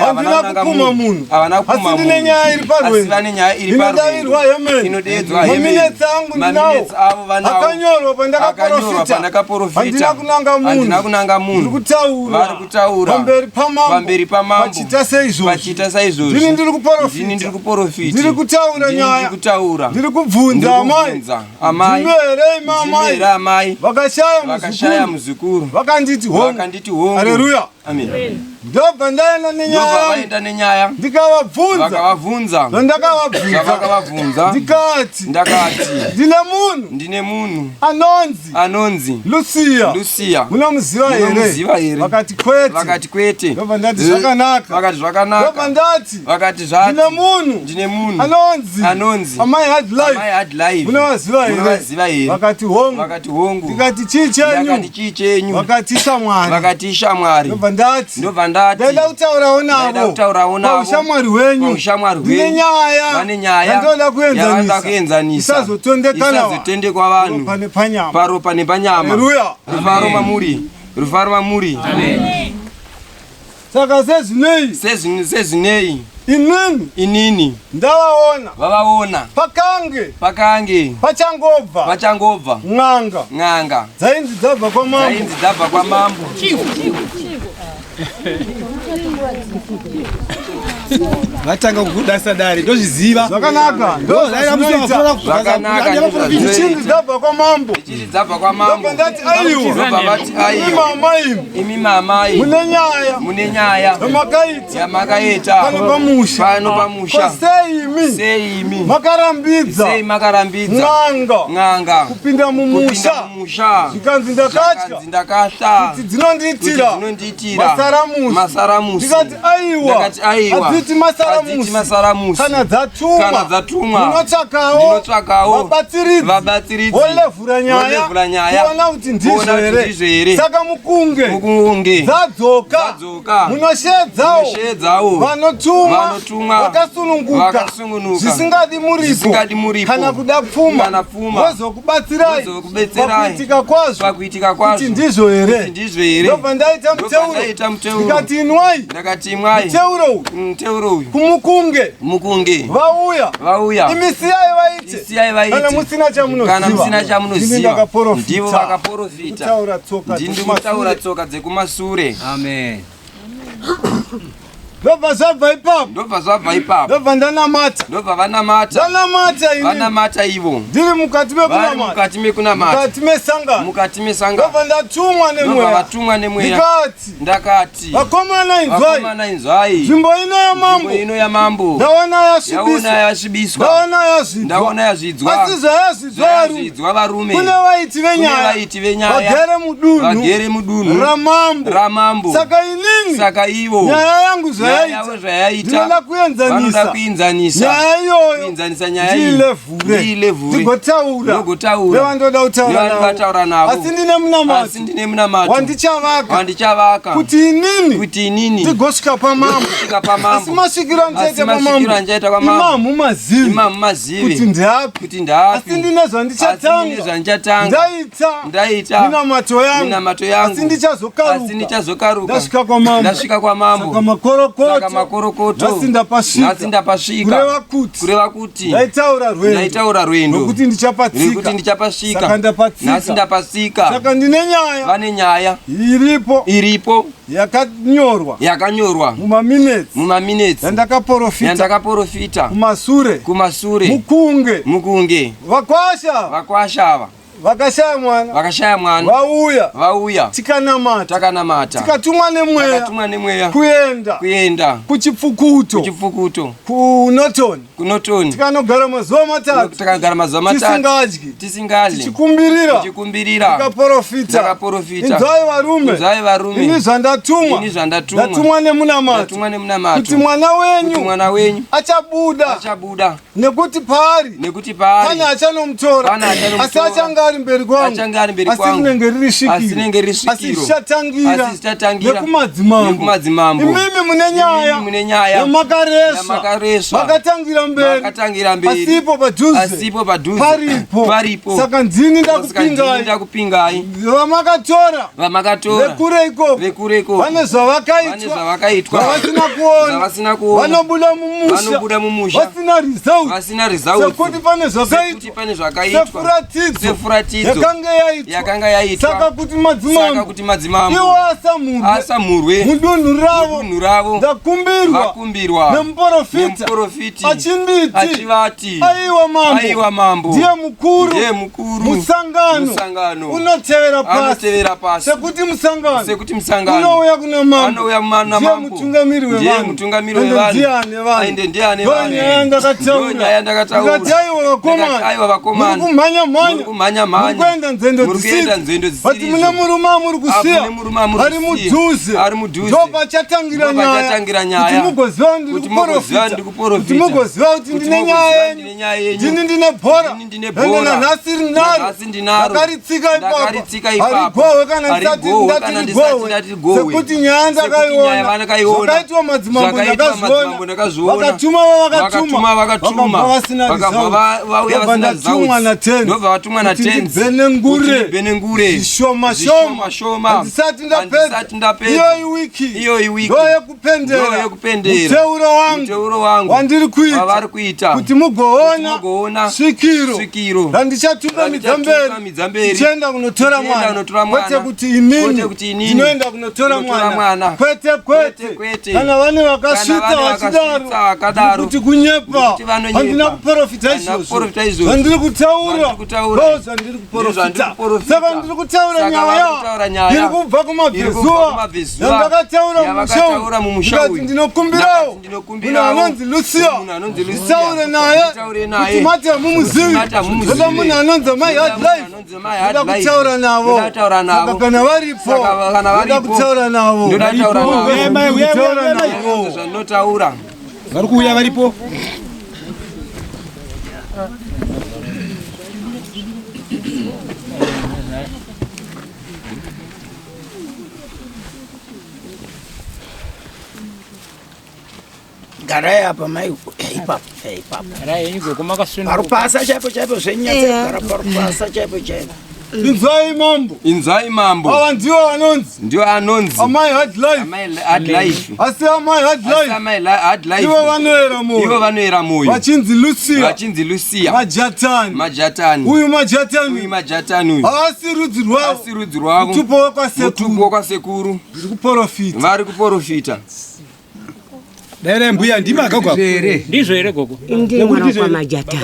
Handina kupuma munhu. Havana kupuma Asi ndine munhu. nyaya iri parwendo. Asi vane nyaya iri parwendo. Inodavirwa hemeni. Inodeedzwa hemeni. Maminetsi angu ndinawo. Maminetsi avo vanawo. Akanyorwa Akanyorwa pandakaprofita. pandakaprofita. Handina kunanga munhu. Handina kunanga munhu. Ndiri kutaura. Vari kutaura. Pamberi pamambo. Pamberi pamambo. Vachiita seizvozvi. Vachiita saizvozvi. Ndini ndiri kuprofita. Ndini ndiri kuprofita. Ndiri kutaura Ndini nyaya. ndiri kutaura. Ndiri kubvunza Ndiri amai. kubvunza amai. Ndimi here imi amai. Ndimi here amai. Vakashaya Vakashaya muzukuru. Vakanditi hongu. Vakanditi hongu. Haleluya. Amen. Ndobva ndaenda Ndobva nenyaya. vaenda nenyaya. Ndikavabvunza. Vakavabvunza. Zvandakavabvunza. Zvavakavabvunza. Ndikati. Ndakati. Ndine munhu. Ndine munhu. Anonzi. Anonzi. Lucia. Lucia. Munomuziva here? Munomuziva here? Vakati kwete. Vakati kwete. Ndobva ndati zvakanaka. Vakati zvakanaka. Ndobva ndati. Vakati zvati. Ndine munhu. Ndine munhu. Anonzi. Anonzi. Amai Hard Life. Amai Hard Life. Munovaziva here? Munovaziva here? Vakati hongu. Vakati hongu. Ndikati chii chenyu? Ndakati chii chenyu? Vakati ishamwari. Vakati ishamwari. Ndobva ndati. Ndobva ndati. Ndaida kutaurawo navo. Ndaida kutaurawo navo. Paushamwari hwenyu. Paushamwari Ndine hwenyu. nyaya. Vane nyaya. Yandoda Yavanoda kuenzanisa. kuenzanisa. Isazotondekana. Isazotendekwa vanhu. Paropa nepanyama. Paropa nepanyama. Haleluya. Rufaro mamuri. Rufaro mamuri. Saka sezvinei. Sezvinei. Inini. Inini. Ndavaona. Vavaona. Pakange. Pakange. Pachangobva. Pachangobva. N'anga. N'anga. Dzainzi dzabva kwamambo. Dzainzi dzabva kwamambo. Vatanga kukudasa dare ndozviziva. Zvakanaka. Ndozvichinzi dzabva kwamambo. Ndichinzi dzabva kwamambo. Ndobva ndati aiwa. Ndobva vati aiwa. Imi mama imi. Imi mama imi. Mune nyaya. Mune nyaya. Yamakaita. Yamakaita. Pano pamusha. Pano pamusha. Ko sei imi. Sei imi. Makarambidza. Sei makarambidza. N'anga. N'anga. Kupinda mumusha. Kupinda mumusha. Zvikanzi ndakatya. Zvikanzi ndakatya. Kuti dzinondiitira. Kuti dzinondiitira. Masaramusi. Masaramusi. Ndikati aiwa. Ndakati aiwa. Hadziti masaramusi. Hadziti masaramusi. Kana dzatumwa. Kana dzatumwa. Ndinotsvakawo. Ndinotsvakawo. Vabatsiridzi. Vabatsiridzi. Volevhura nyaya. Volevhura nyaya. Kuona kuti ndizvo Kuona kuti here. ndizvo here. Saka mukunge. Mukunge. Dzadzoka. Dzadzoka. Munosheedzawo. Munosheedzawo. Vanotumwa. Vanotumwa. Vakasununguka. Vakasununguka. Zvisingadi muripo. Zvisingadi muripo. Kana kuda pfuma. Kana pfuma. Vozokubatsirai. Vozokubetserai. Pakuitika kwazvo. Pakuitika kwazvo. Kuti ndizvo here. Kuti ndizvo here. Ndobva ndaita Ndobva muteuro. ndaita muteuro. Ndikati inwai. Ndakati imwai. Muteuro uyu. Muteuro uyu. Kumukunge. Mukunge. Vauya. Vauya. Imi siyai vaite. Siyai vaite. Kana musina chamunoziva. Kana musina Ndini chamunoziva. ndakaprofita. Ndivo vakaprofita. Kutaura tsoka Ndini dzekumasure. kutaura tsoka dzekumasure. Amen. Ndobva zvabva ipapo. Ndobva zvabva ipapo. Ndobva ndanamata. Ndobva vanamata. Ndanamata ini. Vanamata ivo. Ndiri mukati Vari mekunamata. mukati mekunamata. Mukati mesangano. Mukati mesangano. Ndobva ndatumwa Ndobva nemweya. vatumwa nemweya. Ndikati. Ndakati. Vakomana inzwai. Vakomana inzwai. Nzvimbo ino yamambo. Nzvimbo ino yamambo. Ndaona yasvibiswa. Ndaona yasvibiswa. Ndaona yazvidzwa. Ndaona yazvidzwa. Asi zvayazvidzwa varume. Zvayazvidzwa varume. Kune vaiti venyaya. Kune vaiti venyaya. Vagere mudunhu. Vagere mudunhu. Ramambo. Ramambo. Saka inini. Saka ivo. Nyaya yangu Nyaya zvayaita. yavo zvayaita. Ndinoda kuenzanisa. Vanoda kuenzanisa. Nyaya iyoyo. Kuenzanisa nyaya iyi. Ndiilevhure. Ndiilevhure. Ndigotaura. Ndigotaura. Nevandoda kutaura Nevandoda kutaura navo. Asi ndine munamato. Asi ndine munamato. Wandichavaka. Wandichavaka. Kuti inini. Kuti inini. Ndigosvika pamambo. Ndigosvika pamambo. Asi masvikiro Asi andichaita masvikiro pamambo. andichaita kwamambo. Imamu mazivi. Imamu mazivi. Kuti ndeapi. Kuti ndaapi. Asi ndine Asi zvandichatanga. ndine zvandichatanga. Ndaita. Ndaita. Minamato yangu. Minamato yangu. Asi ndichazokaruka. Asi ndichazokaruka. Ndasvika kwamambo. Ndasvika kwamambo. Saka makorokoto. Saka makorokoto. Nhasi ndapasvika. Nhasi ndapasvika. Kureva kuti. Kureva kuti. Ndaitaura rwendo. Ndaitaura rwendo. Nokuti ndichapatsika. Nekuti ndichapasvika. Saka ndapatsika. Nhasi ndapasika. Saka ndine nyaya. Vane nyaya. Iripo. Iripo. Yakanyorwa. Yakanyorwa. Mumaminetsi. Mumaminetsi. Yandakaprofita. Yandakaprofita. Kumasure. Kumasure. Mukunge. Mukunge. Vakwasha. Vakwasha ava. Vakashaya mwana. Vakashaya mwana. Vauya. Vauya. Tikanamata. Takanamata. Tikatumwa nemweya. Takatumwa nemweya. Kuenda. Kuenda. Kuchipfukuto. Kuchipfukuto. KuNorton. KuNorton. Tikanogara mazuva matatu. Tikanogara mazuva matatu. Tisingadyi. Tisingadyi. Tichikumbirira. Tichikumbirira. Ndikaporofita. Ndakaporofita. Inzwai varume. Inzwai varume. Ini zvandatumwa. Ini zvandatumwa. Ndatumwa nemunamato. Ndatumwa nemunamato. Kuti mwana wenyu. Kuti mwana wenyu. Achabuda. Achabuda. Nekuti paari. Nekuti paari. Pane achanomutora. Pane achanomutora. Asi achange ari mberi kwangu. Achange ari mberi Asi kwangu. rinenge riri svikiro. Asi rinenge riri svikiro. Asi zvichatangira. Asi zvichatangira. Nekumadzimambo. Nekumadzimambo. Imimi mune nyaya. Imimi mune nyaya. Yamakaresva. Yamakaresva. Makatangira mberi. Makatangira mberi. Asipo padhuze. Asipo padhuze. Paripo. Paripo. Saka ndini Saka ndini ndakupingai. ndakupingai. Vamakatora. Vamakatora. Vekure ikoko. Vekure ikoko. Vane zvavakaitwa. Vane zvavakaitwa. Zvavasina kuona. Zvavasina kuona. Vanobuda mumusha. Vanobuda mumusha. Vasina result. Vasina result. Sekuti pane zvakaitwa. Sekuti pane zvakaitwa. Sefuratidzo. Sefuratidzo. Yakanga yaitwa. Yakanga yaitwa. Saka kuti madzimambo. Saka kuti madzimambo. Iwo asamurwe. Asamurwe. Mudunhu ravo. Mudunhu ravo. Ndakumbirwa. Vakumbirwa. Nemuporofita. Nemuporofiti. Achinditi. Achivati. Aiwa mambo. Aiwa mambo. Ndiye mukuru. Ndiye mukuru. Musangano. Musangano. Unotevera pasi. Anotevera pasi. Sekuti musangano. Sekuti musangano. Unouya kuna mambo. Anouya kuna Ndiye mambo. mutungamiri Ndiye wevanhu. mutungamiri Ende wevanhu. ndiye ane vanhu. Ende ndiye ane Ndo vanhu. nyaya ndakataura. Ndo nyaya ndakataura. Ndikati aiwa vakomana. Ndikati aiwa vakomana. Muri kumhanya mhanya. Muri kumhanya mhanya. Muri kuenda nzendo Muri kuenda dzisidzo. nzendo Vati dzisiridzo. mune murume amuri kusiya. Ah, mune murume amuri Ari kusiya. mudhuze. Ari mudhuze. Ndo pachatangira Ndo nyaya. pachatangira nyaya. Kuti mugoziva kuti ndiri Kuti mugoziva kuporofita. ndiri kuporofita. Kuti mugoziva kuti Kuti ndine mugoziva nyaya ndine yenyu. nyaya yenyu. Ndini ndine bhora. Ndini ndine Ende bhora. nanhasi rinaro. Nanhasi ndinaro. Ndakaritsika ipapo. Ndakaritsika ipapo. Harigohwe kana ndisati Harigohwe ndati kana ndisati rigohwe. ndati rigohwe. Sekuti nyaya Sekuti nyaya ndakaiona. ndakaiona. Zvakaitwa madzimambo Zvakaitwa madzimambo ndakazviona. ndakazviona. Vakatuma Vakatuma vavakatuma. vakatuma. Vakabva vasina Vakabva results. vauya Ndobva vasina ndatumwa results. naTenzi. Ndobva vatumwa Kuti naTenzi. ndibvenengure. Kuti ndibvenengure. Zvishoma Zvishoma shoma. shoma. Handisati ndapedza. Handisati ndapedza. Iyoyi wiki. Iyoyi wiki. Ndo yekupendera. Ndo yekupendera. Muteuro wangu. Muteuro wangu. Wandiri kuita. Wavari kuita. Kuti mugoona. Mugoona. Svikiro. Svikiro. Randichatungamidza mberi. Randichatungamidza mberi. Tichienda kunotora Tichienda mwana. kunotora mwana. Kwete kuti inini. Kwete kuti inini. Ndinoenda kunotora Kunotora mwana. mwana. Kwete kwete. Kwete. Kana vane Kana vakasvitsa vane vachidaro. vakasvitsa vakadaro. Kuti kunyepa. Ndikuti vanonyepa. Handina kuporofita Handina izvozvo. kuporofita izvozvo. Zvandiri kutaura. Zvandiri kutaura. Ndo zvandiri kuporofita. Ndizvandiri kuporofita. Saka ndiri kutaura Saka nyaya. vari kutaura nyaya. Iri kubva Iri kubva kumabvezuva. kumabvezuva. Yandakataura Yavakataura mumusha Ndikati uyu. ndinokumbirawo. Ndinokumbirawo. Munhu anonzi Lucia. Munhu anonzi Lucia. Nditaure naye. Nditaure naye. Kuti mati hamumuzivi. Kuti mati hamumuzivi. Ndoda munhu anonzi Mai Ndoda Hard munhu Life. anonzi Mai Hard Ndoda Life. kutaura navo. Ndoda kutaura navo. Saka kana varipo. Saka kana Ndoda varipo. kutaura navo. Ndoda kutaura navo. Uyai mai, uyai, uyai, mai. Zvandinotaura. Vari kuuya varipo. Garai apa mai ipapo ipapo. Garai henyu gogo makasununguka. Parupasa chaipo chaipo zvenyatsa kugara parupasa chaipo chaipo. Inzwai mambo. Inzwai mambo. Ava ndiwo anonzi. Ndiwo anonzi. Amai Hard Life. Amai Hard Life. Asi Amai Hard Life. Asi Amai Hard Life. Ivo vanoera moyo. Ivo vanoera moyo. Vachinzi Lucia. Vachinzi Lucia. Majatani. Majatani. Uyu majatani. Uyu majatani uyu. Haasi rudzi rwavo. Haasi rudzi rwavo. Mutupo wekwasekuru. Mutupo wekwasekuru. Ndiri kuporofita. Vari kuporofita. Dai mbuya ndimi akagwa. Ndizvo here gogo? Ndiri mwana wekwaMajatani.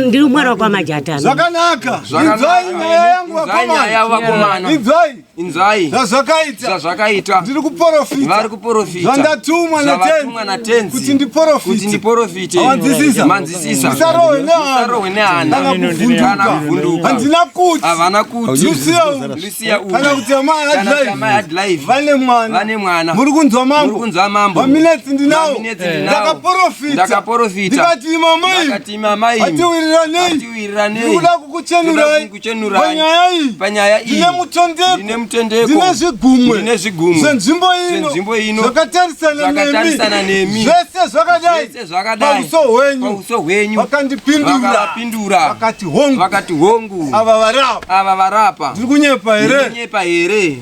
Ndiri mwana wekwaMajatani. Zvakanaka. Inzwai nyaya yangu Inzwai nyaya yavo vakomana. Inzwai. Inzwai. Zvazvakaita. Zvazvakaita. Ndiri kuporofita. Vari kuporofita. Zvandatumwa Zvavatumwa naTenzi. naTenzi. Kuti ndiporofite. Kuti ndiporofite. Awanzwisisa? Manzwisisa. Musarohwe nehana. Musarohwe nehana. Kana kuvhunduka. Kana kuvhunduka. Handina kuti. Havana kuti. Lucia uyu. Lucia uyu. Kana kuti amai Hard Kana kuti Life. Amai Hard Life. Vane mwana. Vane mwana. Muri kunzwa mambo. Muri kunzwa mambo. Maminetsi ndinawo. Maminetsi ndinawo. Ndakaporofita. Ndakaporofita. Ndikati imamai. Ndikati imamai. Hatiwiriranei. Hatiwiriranei. Ndiri kuda kukuchenurai. Kukuchenurai. Panyaya iyi. Panyaya iyi. Ndine mutondeko. Ndine mutendeko. Ndine zvigumwe. Ndine zvigumwe. Zvenzvimbo ino. Zvenzvimbo ino. Zvakatarisana nemi. Zvakatarisana nemi. Zvese zvakadai. Zvese zvakadai. Pauso hwenyu. Pauso hwenyu. Vakandipindura. Vakavapindura. Vakati hongu. Vakati hongu. Ava varapa. Ava varapa. Ndiri kunyepa here? Ndiri kunyepa here?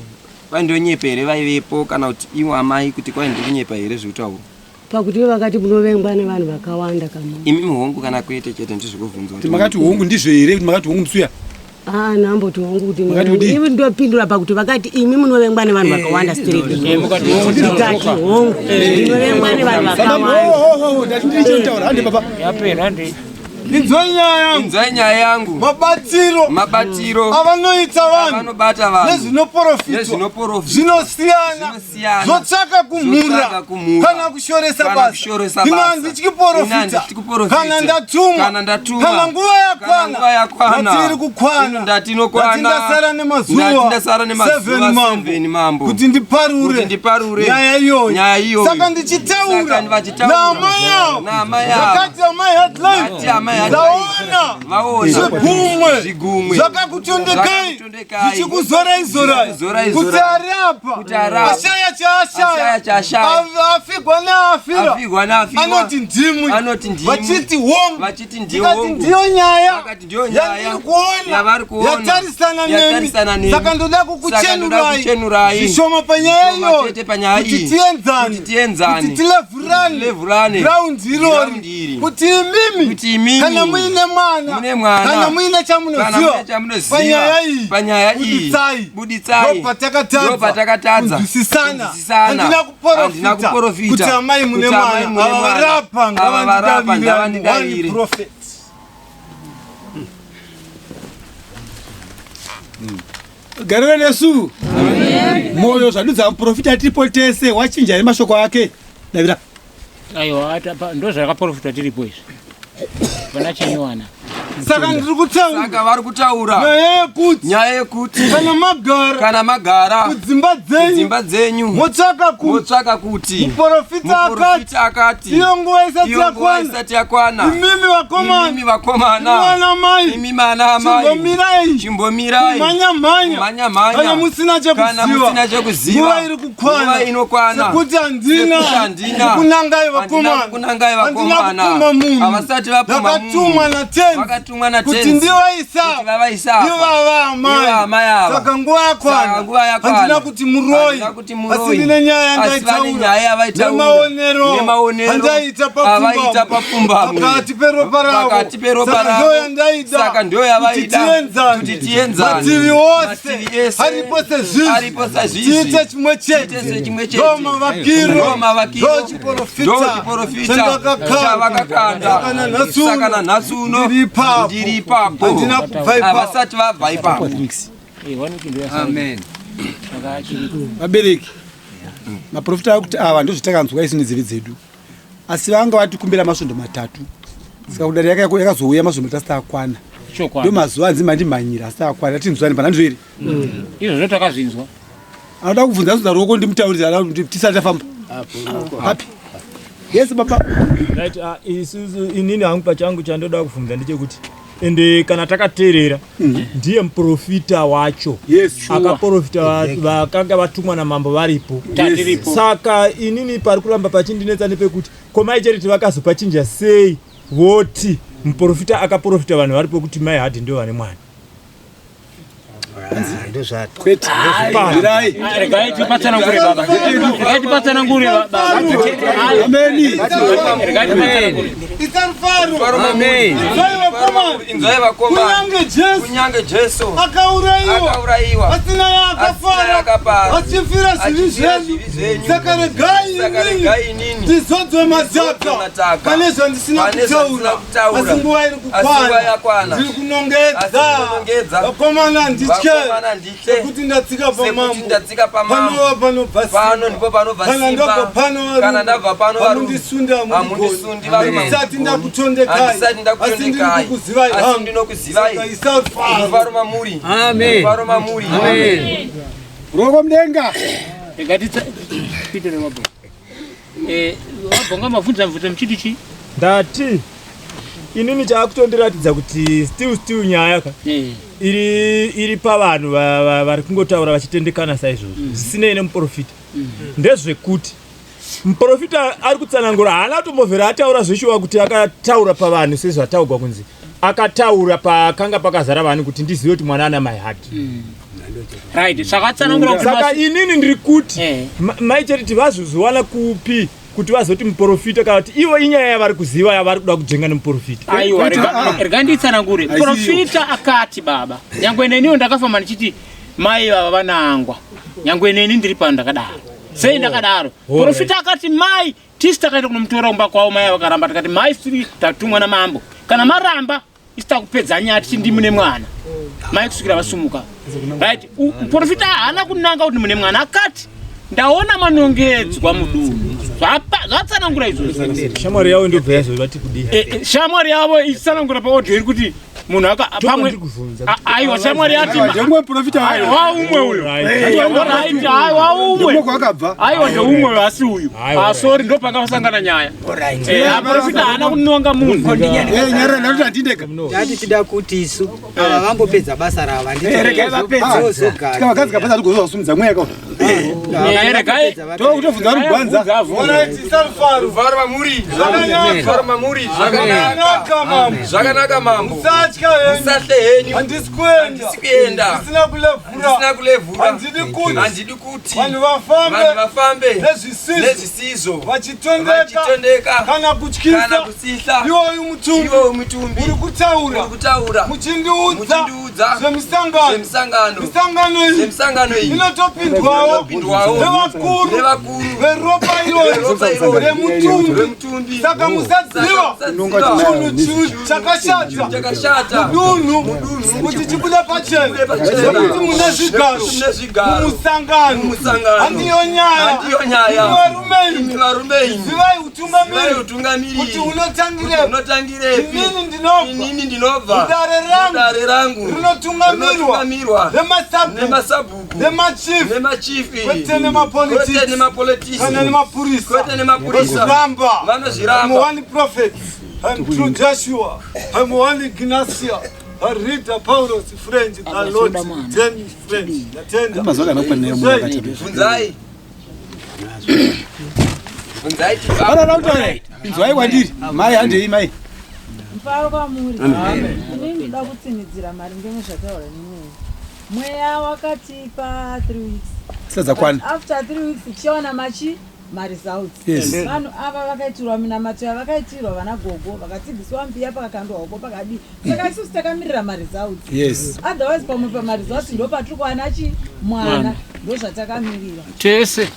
Kwai ndonyepa here vaivepo kana kuti iwo amai kuti kwai ndiri kunyepa here zvekutaura. Pakuti ivo vakati munovengwa nevanhu vakawanda kama. Imi hongu kana kwete chete ndizvikubvunzwa. Kuti makati hongu ndizvo here kuti makati hongu musuya. Ah, namboti hongu kuti Makati kudii? ivi ndopindura pakuti vakati imi munovengwa nevanhu vakawanda stereki. Eh, mukati hongu Ndikati hongu ndinovengwa nevanhu Saka vakawanda. ho ho ndati ndiri chitaura hande baba. Yapera hande. Inzwai nyaya yangu. Inzwai nyaya yangu. Mabatiro. Mabatiro. Avanoita vanhu. Avanobata vanhu. Nezvinoprofitwa. Nezvinoprofitwa. Zvinosiyana. Zvinosiyana. Zvotsvaka kumhura. Zvotsvaka kumhura. Kana kushoresa Kana basa. kushoresa Ino basa. handityi Ino profita. handityi kuprofita. Kana ndatumwa. Kana ndatumwa. Kana nguva yakwana. Kana nguva yakwana. Ndati iri kukwana. Ndati inokwana. Ndati ndasara nemazuva. Ndati ndasara nemazuva Seven mambo. 7 mambo. Kuti ndiparure. Kuti ndiparure. Nyaya iyoyo. Nyaya iyoyo. Saka ndichitaura. Saka vachitaura. Naamai avo. Naamai avo. Vakati amai headline. Vakati amai headline. Ndaona. Vaona. Zvigumwe. Zvigumwe. Zvakakutondekai. Zvakakutondekai. Zvichikuzorai zorai. Zvichikuzorai Kuti zorai. ari apa. Kuti ari apa. Ashaya chaashaya. Ashaya chaashaya. Afigwa neafira. Afigwa neafirwa. Anoti ndimwi. Anoti ndimwi. Vachiti hongu. Vachiti Ndikati ndihongu. ndiyo nyaya. Vakati ndiyo nyaya. Yandiri kuona. Yavari kuona. Yatarisana nemi. Yatarisana nemi. Saka ndoda Saka ndoda kukuchenurai. kukuchenurai. Zvishoma panyaya Zvishoma iyoyo. chete panyaya Kuti iyi. tienzane. Kuti tienzane. Kuti tilevhurane. Tilevhurane. Ground irori. Ground iri. Kuti imimi. Kuti imimi. Kana muine mwana. Mune mwana. Kana muine Kana chamunoziva. muine chamunoziva. Panyaya iyi. Panyaya iyi. Buditsai. Buditsai. Ndopatakatadza. Ndopatakatadza. Kunzwisisana. Kunzwisisana. Handina Handina kuprofita. kuprofita. Kuti amai mune Kuti amai mwana. mune Ava mwana. varapa Ava varapa ngavandidavire. ngavandidavire. One prophet. Garira nesu. Moyo zvadudza muprofita tiripo tese wachinja here mashoko ake. Davira. Aiwa, ndo zvakaprofitwa tiripo izvi. Pana chinyowana. Saka ndiri kutaura. Saka vari kutaura. Nyaya yekuti. Nyaya yekuti. Kana magara. Kana magara. Kudzimba dzenyu. Kudzimba dzenyu. Motsvaka kuti. Motsvaka kuti. Muprofita akati. Muprofita akati. Iyo nguva isati Iyo nguva yakwana. isati yakwana. Imimi vakomana. Imimi vakomana. Imi vana mai. Imi vana amai. Chimbomirai. Chimbomirai. Kumhanya mhanya. Kumhanya mhanya. Kana musina chekuziva. Kana musina chekuziva. Nguva iri kukwana. Nguva inokwana. Sekuti handina. Sekuti handina. Kukunangai vakomana. Handina kukunangai Handina vakomana. kupumha munhu. Havasati vapumha munhu. Ndakatumwa naTenzi. Vakatumwa naTenzi. Kuti ndivaisa. Kuti vavaisa apa. Ivava amai. Ivo amai ava. Saka nguva yakwana. Saka nguva yakwana. Handina kuti muroyi. Handina kuti muroyi. Asi ndine nyaya Asi vane nyaya yandaitaura. yavaitaura. Nemaonero. Nemaonero. Andaita Avaita papfumbamwe. Pakati peropa ravo. Pakati peropa Saka ravo. ndiyo yandaida. Saka ndiyo yavaida. Kuti tienzane. Kuti tienzane. Mativi ose. Mativi ese. Aripo sezvizvi. Aripo sezvizvi. Tiite chimwe Tiite chete. chimwe chete. Ndo mavakiro. Ndo mavakiro. Ndo chiprofita. Ndo chiprofita. Chandakakanda. Chavakakanda. Saka nanhasi uno. Saka nanhasi uno. Ndiri ipapo. Ndiri ipapo. Handina kubva ipapo. Havasati vabva ipapo. Amen. Vabereki. Maprofita akuti ava ndozvatakanzwa isu nenzeve dzedu. Asi vanga vatikumbira masvondo matatu. Saka kudari yakazouya masvondo matatu asati akwana. Chokwadi. Ndo mazuva anzi mandimhanyira asati akwana. Tinzwani pana ndizvo here? Izvozvo takazvinzwa. Anoda kubvunza zunza ruoko ndimutaurire ana kuti tisati tafamba. Hapi. Yes baba. Right, isusu inini hangu pachangu chandoda kubvunza ndechekuti ende kana takateerera ndiye muprofita wacho yes, sure. akaprofita Exactly. vakanga vatumwa namambo varipo Tatiripo. saka inini pari kuramba pachindinetsa nepekuti komai cheriti vakazopachinja sei voti muprofita akaprofita vanhu varipo kuti mai hadhi ndio vane mwana Kwete. Mirai. Regai tipatsanangure baba. Regai tipatsanangure baba. Ameni. Regai tipatsanangure. Isarufaro. Amen. Inzwai vakomana. Inzwai vakomana. Kunyange Jesu. Kunyange Jesu. Akaurayiwa. Akaurayiwa. Asina yaakafara. Akapara. Achifira zvivi Achifira zvenyu. zvivi zvenyu. Saka regai Saka inini. regai inini. Ndizodzwe Ndizodzwe madhaka. mataka. Pane zvandisina Pane zvandisina kutaura. kutaura. Asi nguva iri Asi nguva kukwana. yakwana. Ndiri Asi kunongedza. kunongedza. Vakomana handitye. Vakomana handitye. Sekuti ndatsika Sekuti pamambo. ndatsika pamambo. Panova panobva simba. Pano ndipo panobva Kana simba. ndabva pano varume. Kana ndabva pano varume. Hamundisundi Hamundisundi varume. Handisati ndakutondekai. Handisati Asi ndiri ndakutondekai. kukuzivai Asi hangu. ndinokuzivai. Saka isarufaro. Rufaro mamuri. Amen. Rufaro mamuri. Amen. Ruoko mudenga. Regai titsa Peter wabho. Wabhonga mavhunza mvunza muchiti chi? Ndati inini chaakutondiratidza kuti still nyaya ka iri pavanhu vari kungotaura vachitendekana saizvozvo zvisinei nemuprofita ndezvekuti muprofita ari kutsanangura haana kutombovhera ataura zveshuwa kuti akataura pavanhu sezvataurwa kunzi akataura pakanga pakazara vanhu kuti ndizive kuti mwana ana mai hati Right, saka atsanangura kuti saka inini ndiri kuti mai Charity vazozviwana kupi kuti vazoti muprofita kana kuti ivo inyaya yavari kuziva yavari kuda kujenga nemuprofita Aiwa, rega nditsanangure. Profita akati baba, nyangwe neniwo ndakafamba ndichiti mai vava vanangwa. Nyangwe neni ndiri pano ndakadaro. Sei ndakadaro? Alright. Profita akati mai tisi takaenda kunomutora kumba kwavo mai vakaramba tikati mai siri tatumwa namambo. Kana maramba isu takupedza nyaya tichi ndimune mwana. Mai kusvikira vasumuka. Right, muprofita haana kunanga kuti mune mwana akati ndaona manongedzwa mudunhu. Zvatsanangura izvozvo. Shamwari yavo ndobva yazovati kudii? Shamwari yavo ichitsanangura paaudio iri kuti munhu aka pamwe aiwa shamwari yati Ndemumwe muprofita wayo. Aiwa umwe uyo. Right. Right, aiwa umwe. Ndemumwe kwakabva. Aiwa ndeumwe uyo asi uyu. Ah sorry ndopanga pasangana nyaya. Muprofita haana kunonga munhu. Nyarara ndakuti handindega. Tati tida kuti isu ava vambopedza basa ravo Eh, regai vapedze. Tikavagadzika pasi hatigozovasumudza mweya ka. Tokutobvunza vari kugwanza. Rufaro mamuri. Rufaro mamuri. Zvakanaka mambo. Zvakanaka mambo. Musatya henyu. Musatye henyu. Handisi kuenda. Handisi kuenda. Ndisina kulevhura. Ndisina kulevhura. Handidi kuti. Handidi kuti. Vanhu vafambe. Vanhu vafambe. Nezvisizvo. Nezvisizvo. Vachitondeka. Vachitondeka. Kana kutyisa. Kana kusihla. Iwoyu mutumbi. Iwoyu mutumbi. Uri kutaura. Uri kutaura. Muchindiudza. Muchindiudza. Zvemisangano. Zvemisangano. Misangano iyi. Zvemisangano iyi. Inotopindwawo. Inotopindwawo. Nevakuru. Nevakuru. Veropa irori. Veropa irori. Remutumbi. Remutumbi. Saka musaziva. Saka musaziva. Chinhu chakashata. Chakashata. Mudunhu. Kuti chibude pachena. pachena. Nekuti mune zvigaro. Nekuti mune zvigaro. Mumusangano. Mumusangano. Handiyo nyaya. Handiyo nyaya. Imi varume imi. Imi varume imi. Zivai utungamiri. Zivai utungamiri. Kuti unotangirepi. Unotangirepi. Inini ndinobva. Inini ndinobva. Mudare rangu. Mudare rangu. Rinotungamirwa. Rinotungamirwa. Nemasabhuku. Nemasabhuku. Nemachief. Nemachifi. Kwete nemapolitics. Kwete nemapolitics. Kana nemapurisa. Kwete nemapurisa. Vanozviramba. Vanozviramba. I'm one prophet. I'm true Joshua. I'm one Ignacia. I read the Paulos French, the Lord, then French. Natenda. Mazuva kana kukwanira munhu akati. Bvunzai. Bvunzai Vanoda kutaura. Inzwai kwandiri. Mai handei mai. Mufaro kwamuri. Amen. Inini ndoda kutsinidzira maringe nezvataurwa nemweya. Mweya wakatipa 3 weeks. Tisadzakwana. But After 3 weeks tichaona machi maresults. Yes. Vanhu ava vakaitirwa minamato yavakaitirwa vana gogo vakatsigiswa mbiya pakakandwa hoko pakadii. Saka isusu takamirira maresults. Yes. Otherwise pamwe pamaresults ndo patiri kuwana chi mwana Mwana. ndozvatakamirira. Tese.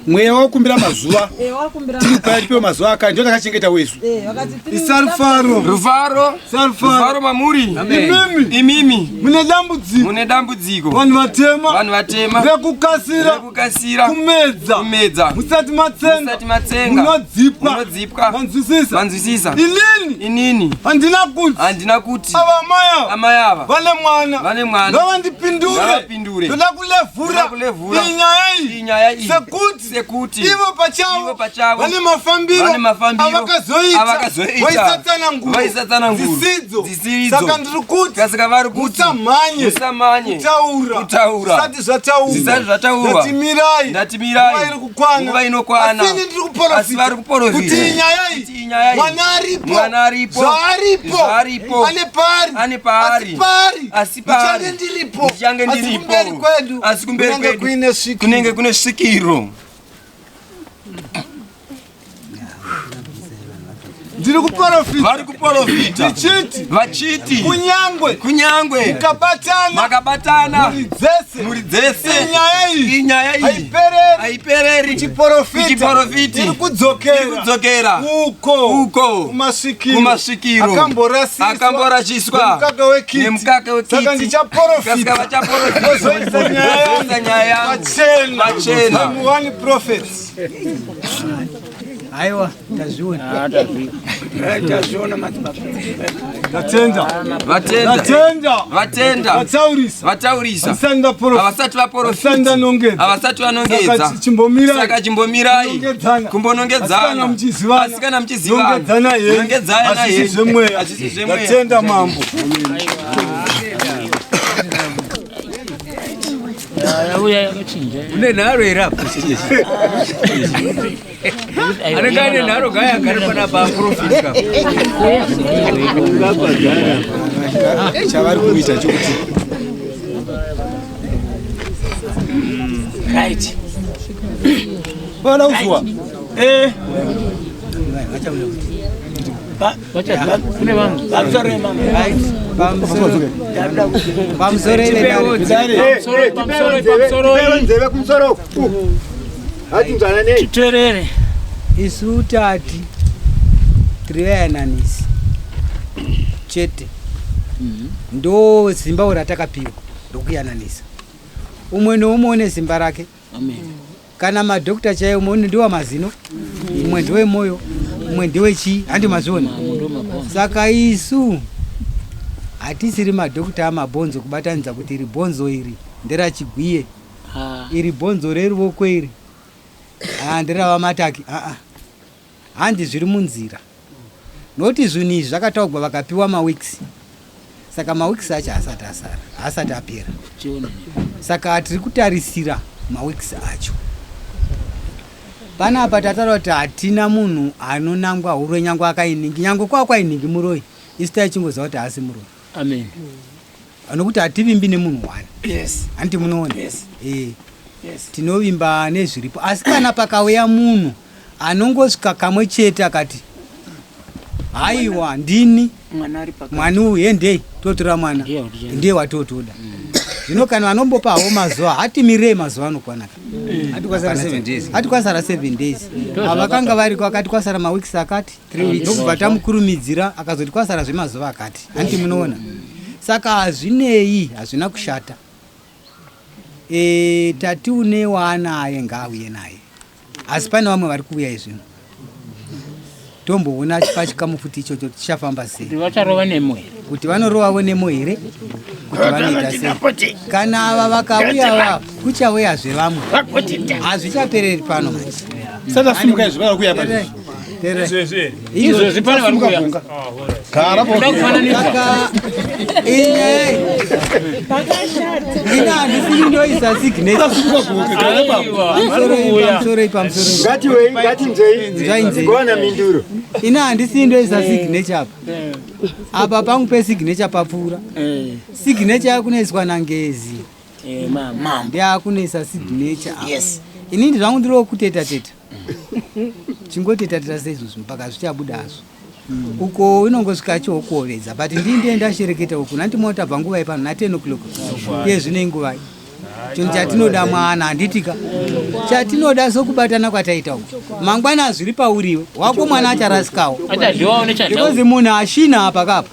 Mweya wakumbira mazuva. Eh wakumbira Tiri paya tipewo mazuva akati ndio takachengeta wesu. Eh vakati 3 weeks. Isarufaro. Rufaro. Rufaro mamuri. Imimi. Imimi. Mune dambudziko. Mune dambudziko. Vanhu vatema. Vanhu vatema. Rekukasira. Rekukasira. Kumedza. Kumedza. Musati matsenga. Musati matsenga. Munodzipwa. Munodzipwa. Manzwisisa. Manzwisisa. Inini. Inini. Handina kuti. Handina kuti. Ava mai ava. Amai ava. Vane mwana. Vane mwana. Ngavandipindure. Ngavapindure. Ndoda kulevhura. Ndoda kulevhura. Iyi nyaya iyi. Iyi nyaya iyi. Sekuti. Sekuti. Ivo pachavo. Ivo pachavo. Vane mafambiro. Vane mafambiro. Avakazoita. Avakazoita. Vaisatsanangura. Vaisatsanangura. Dzisidzo. Dzisidzo. Saka ndiri kuti. Saka vari kuti. Musamhanye. Musamhanye. Kutaura. Kutaura. Zvisati zvataurwa. Zvisati zvataurwa. Ndatimirai. Ndatimirai. Nguva iri kukwana. Nguva inokwana. Asi ini ndiri kuporofita. Asi vari kuporofita. Kuti iyi nyaya Kuti iyi. iyi nyaya iyi. Mwana aripo. Mwana aripo. Zvaaripo. Zvaaripo. Ane paari. Ane paari. Asi paari. Asi paari. Ndichange ndiripo. Ndichange Asi ndiripo. kumberi kwedu. Asi kumberi Kunenge kwedu. kuine svikiro. Kunenge kune svikiro. Ndiri kuporofita. Vari kuporofita. Ndichiti. Vachiti. Kunyangwe. Kunyangwe. Mukabatana. Makabatana. Mhuri dzese. Mhuri dzese. Iyi nyaya iyi. Iyi nyaya iyi. Haipereri. Haipereri. Kuchiporofita. Kuchiporofiti. Iri kudzokera. Iri kudzokera. Uko. Uko. Kumasvikiro. Kumasvikiro. Akamborasiswa. Akamborasiswa. Nemukaka wekiti. Nemukaka wekiti. Saka ndichaporofita. Saka vachaporofita. Vozoisa nyaya yangu. Vozoisa nyaya yangu. Pachena. Pachena. I'm one prophet. Aiwa, tazviona. Tazviona madzibaba. Ndatenda. Vatenda. Ndatenda. Vatenda. Vataurisa. Vataurisa. Havasati vaporofita. Havasati vaporofita. Havasati vanongedza. Havasati vanongedza. Saka chimbomirai. Saka chimbomirai. Kunongedzana. Kumbonongedzana. Asikana muchizivana. Asikana muchizivana. Nongedzana henyu. Nongedzana Hazvisi henyu. zvemweya. Hazvisi zvemweya. Ndatenda mambo. Yauya yakachinja. Une nharo here apa? Anenge ane nharo gaya agare panapa aprofita. Chavari kuita chokuti Right. vana kuzuwa. Eh. Kune vamwe. Pamusoro mambo. Pamusoro nzeve kumusoro hatinzwana nei Titerere. Isu tati tiri vayananisi. Chete. Ndo simba ratakapiwa rokuyananisa. Umwe neumwe une simba rake. Amen. Kana madhokta chaiwo, umwe ndiwa mazino, umwe ndewe moyo, umwe ndewe chii, handi mazviona? Saka isu hatisiri madhokta amabhonzo kubatanidza kuti iri bhonzo iri nderachigwiye, iri bhonzo reruoko iri nderavamataki. Aa, handi zviri munzira, nokuti zvinhu izvi zvakataugwa vakapiwa maweeks. Saka maweeks acho haasati asara, haasati apera. Saka tiri kutarisira maweeks acho. Panapa tataura kuti hatina munhu anonangwa huroi, nyange akainingi, nyange kwava kwainingi muroi, isu taichingoziva kuti haasi muroi. Amen. Nokuti hativimbi nemunhu one. Handiti munoona? Yes. Eh. Yes. Tinovimba nezviripo, asi kana pakauya munhu anongosvika kamwe chete akati, haiwa, ndini Mwana ari pakati. Mwana uyu hendei totora mwana, ndiye watotoda. Zvino kana vanombopawo mazuva, hatimirei mazuva anokwana. Hati kwasara 7 days. Hati kwasara 7 days. Avakanga variko akati kwasara maweeks akati, 3 weeks. Ndokubva tamukurumidzira, akazoti kwasara zvemazuva akati. Handiti munoona? Saka hazvinei, hazvina kushata. Tati une waanaye ngaauye naye, asi pane vamwe vari kuuya izvino, tomboona pachikamu futi ichocho tichafamba sei. Kuti vacharova nemo here? Kuti vanorovavo nemo here, kuti vanoita sei. Kana ava vakauya va, kuchauyazve vamwe, hazvichapereri pano manje. Saka simuka izvi, vari kuuya pano. Tererai. Izvozvi pane vari kuuya. Gara po. Saka inyaya ina handisiri ndoisa signature. Pamusoroi, pamusoroi. Ngatiwei, ngatinzwei. Nzwai. Gowana minduro. Ina handisiri ndoisa signature apa. Apa pangu pesignature papfuura. Signature yakunoiswa nangezi. Ndiyakunoisa signature apa. Inini zvangu ndiri wokuteta teta, chingoteta teta seizvozvo mpaka zvichabuda hazvo. Uko inongosvika chiokuovedza, but ndii ndiye ndashereketa uku nanti mota bva nguva ipano na 10 o'clock. Iye zvino inguvai? Chinhu chatinoda mwana, handitika? Chatinoda sokubatana kwataita uku, mangwana zviri pauriwe wako mwana acharasikawo. Achadyiwawo nechadyawo. Because munhu ashina apa kapa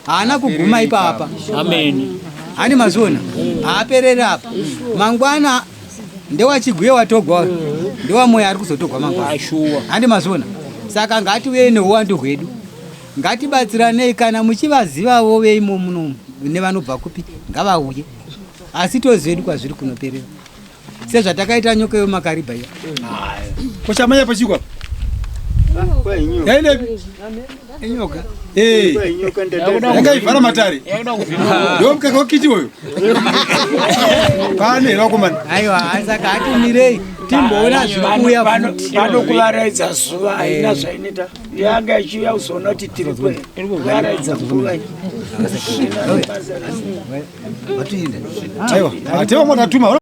haana kuguma ipapa. Amen. Hani mazviona? Haapereri apa. Mangwana ndewachigwiye watogwa, ndewamoyo ari kuzotogwa mangwana. Handi mazviona? Saka ngatiuye neuwandu hwedu, ngatibatsiranei. Kana muchivazivavo veimo munomu nevanobva kupi, ngavauye, asi tozivedu kwazviri kunoperera, sezvatakaita nyoka yemakariba iya. Kochamanya pachikwa yainepi? Inyoka. Yanga ivhara matare, ndo mukaka wekiti uyu pane here vakomana? Aiwa, saka hatimirei timboona zviri kuuya futi. Pano kuvaraidza zuva haina zvainoita, yanga ichiuya kuzoona kuti tiri kuvaraidza nguva. Aiwa, hateva mwatatuma.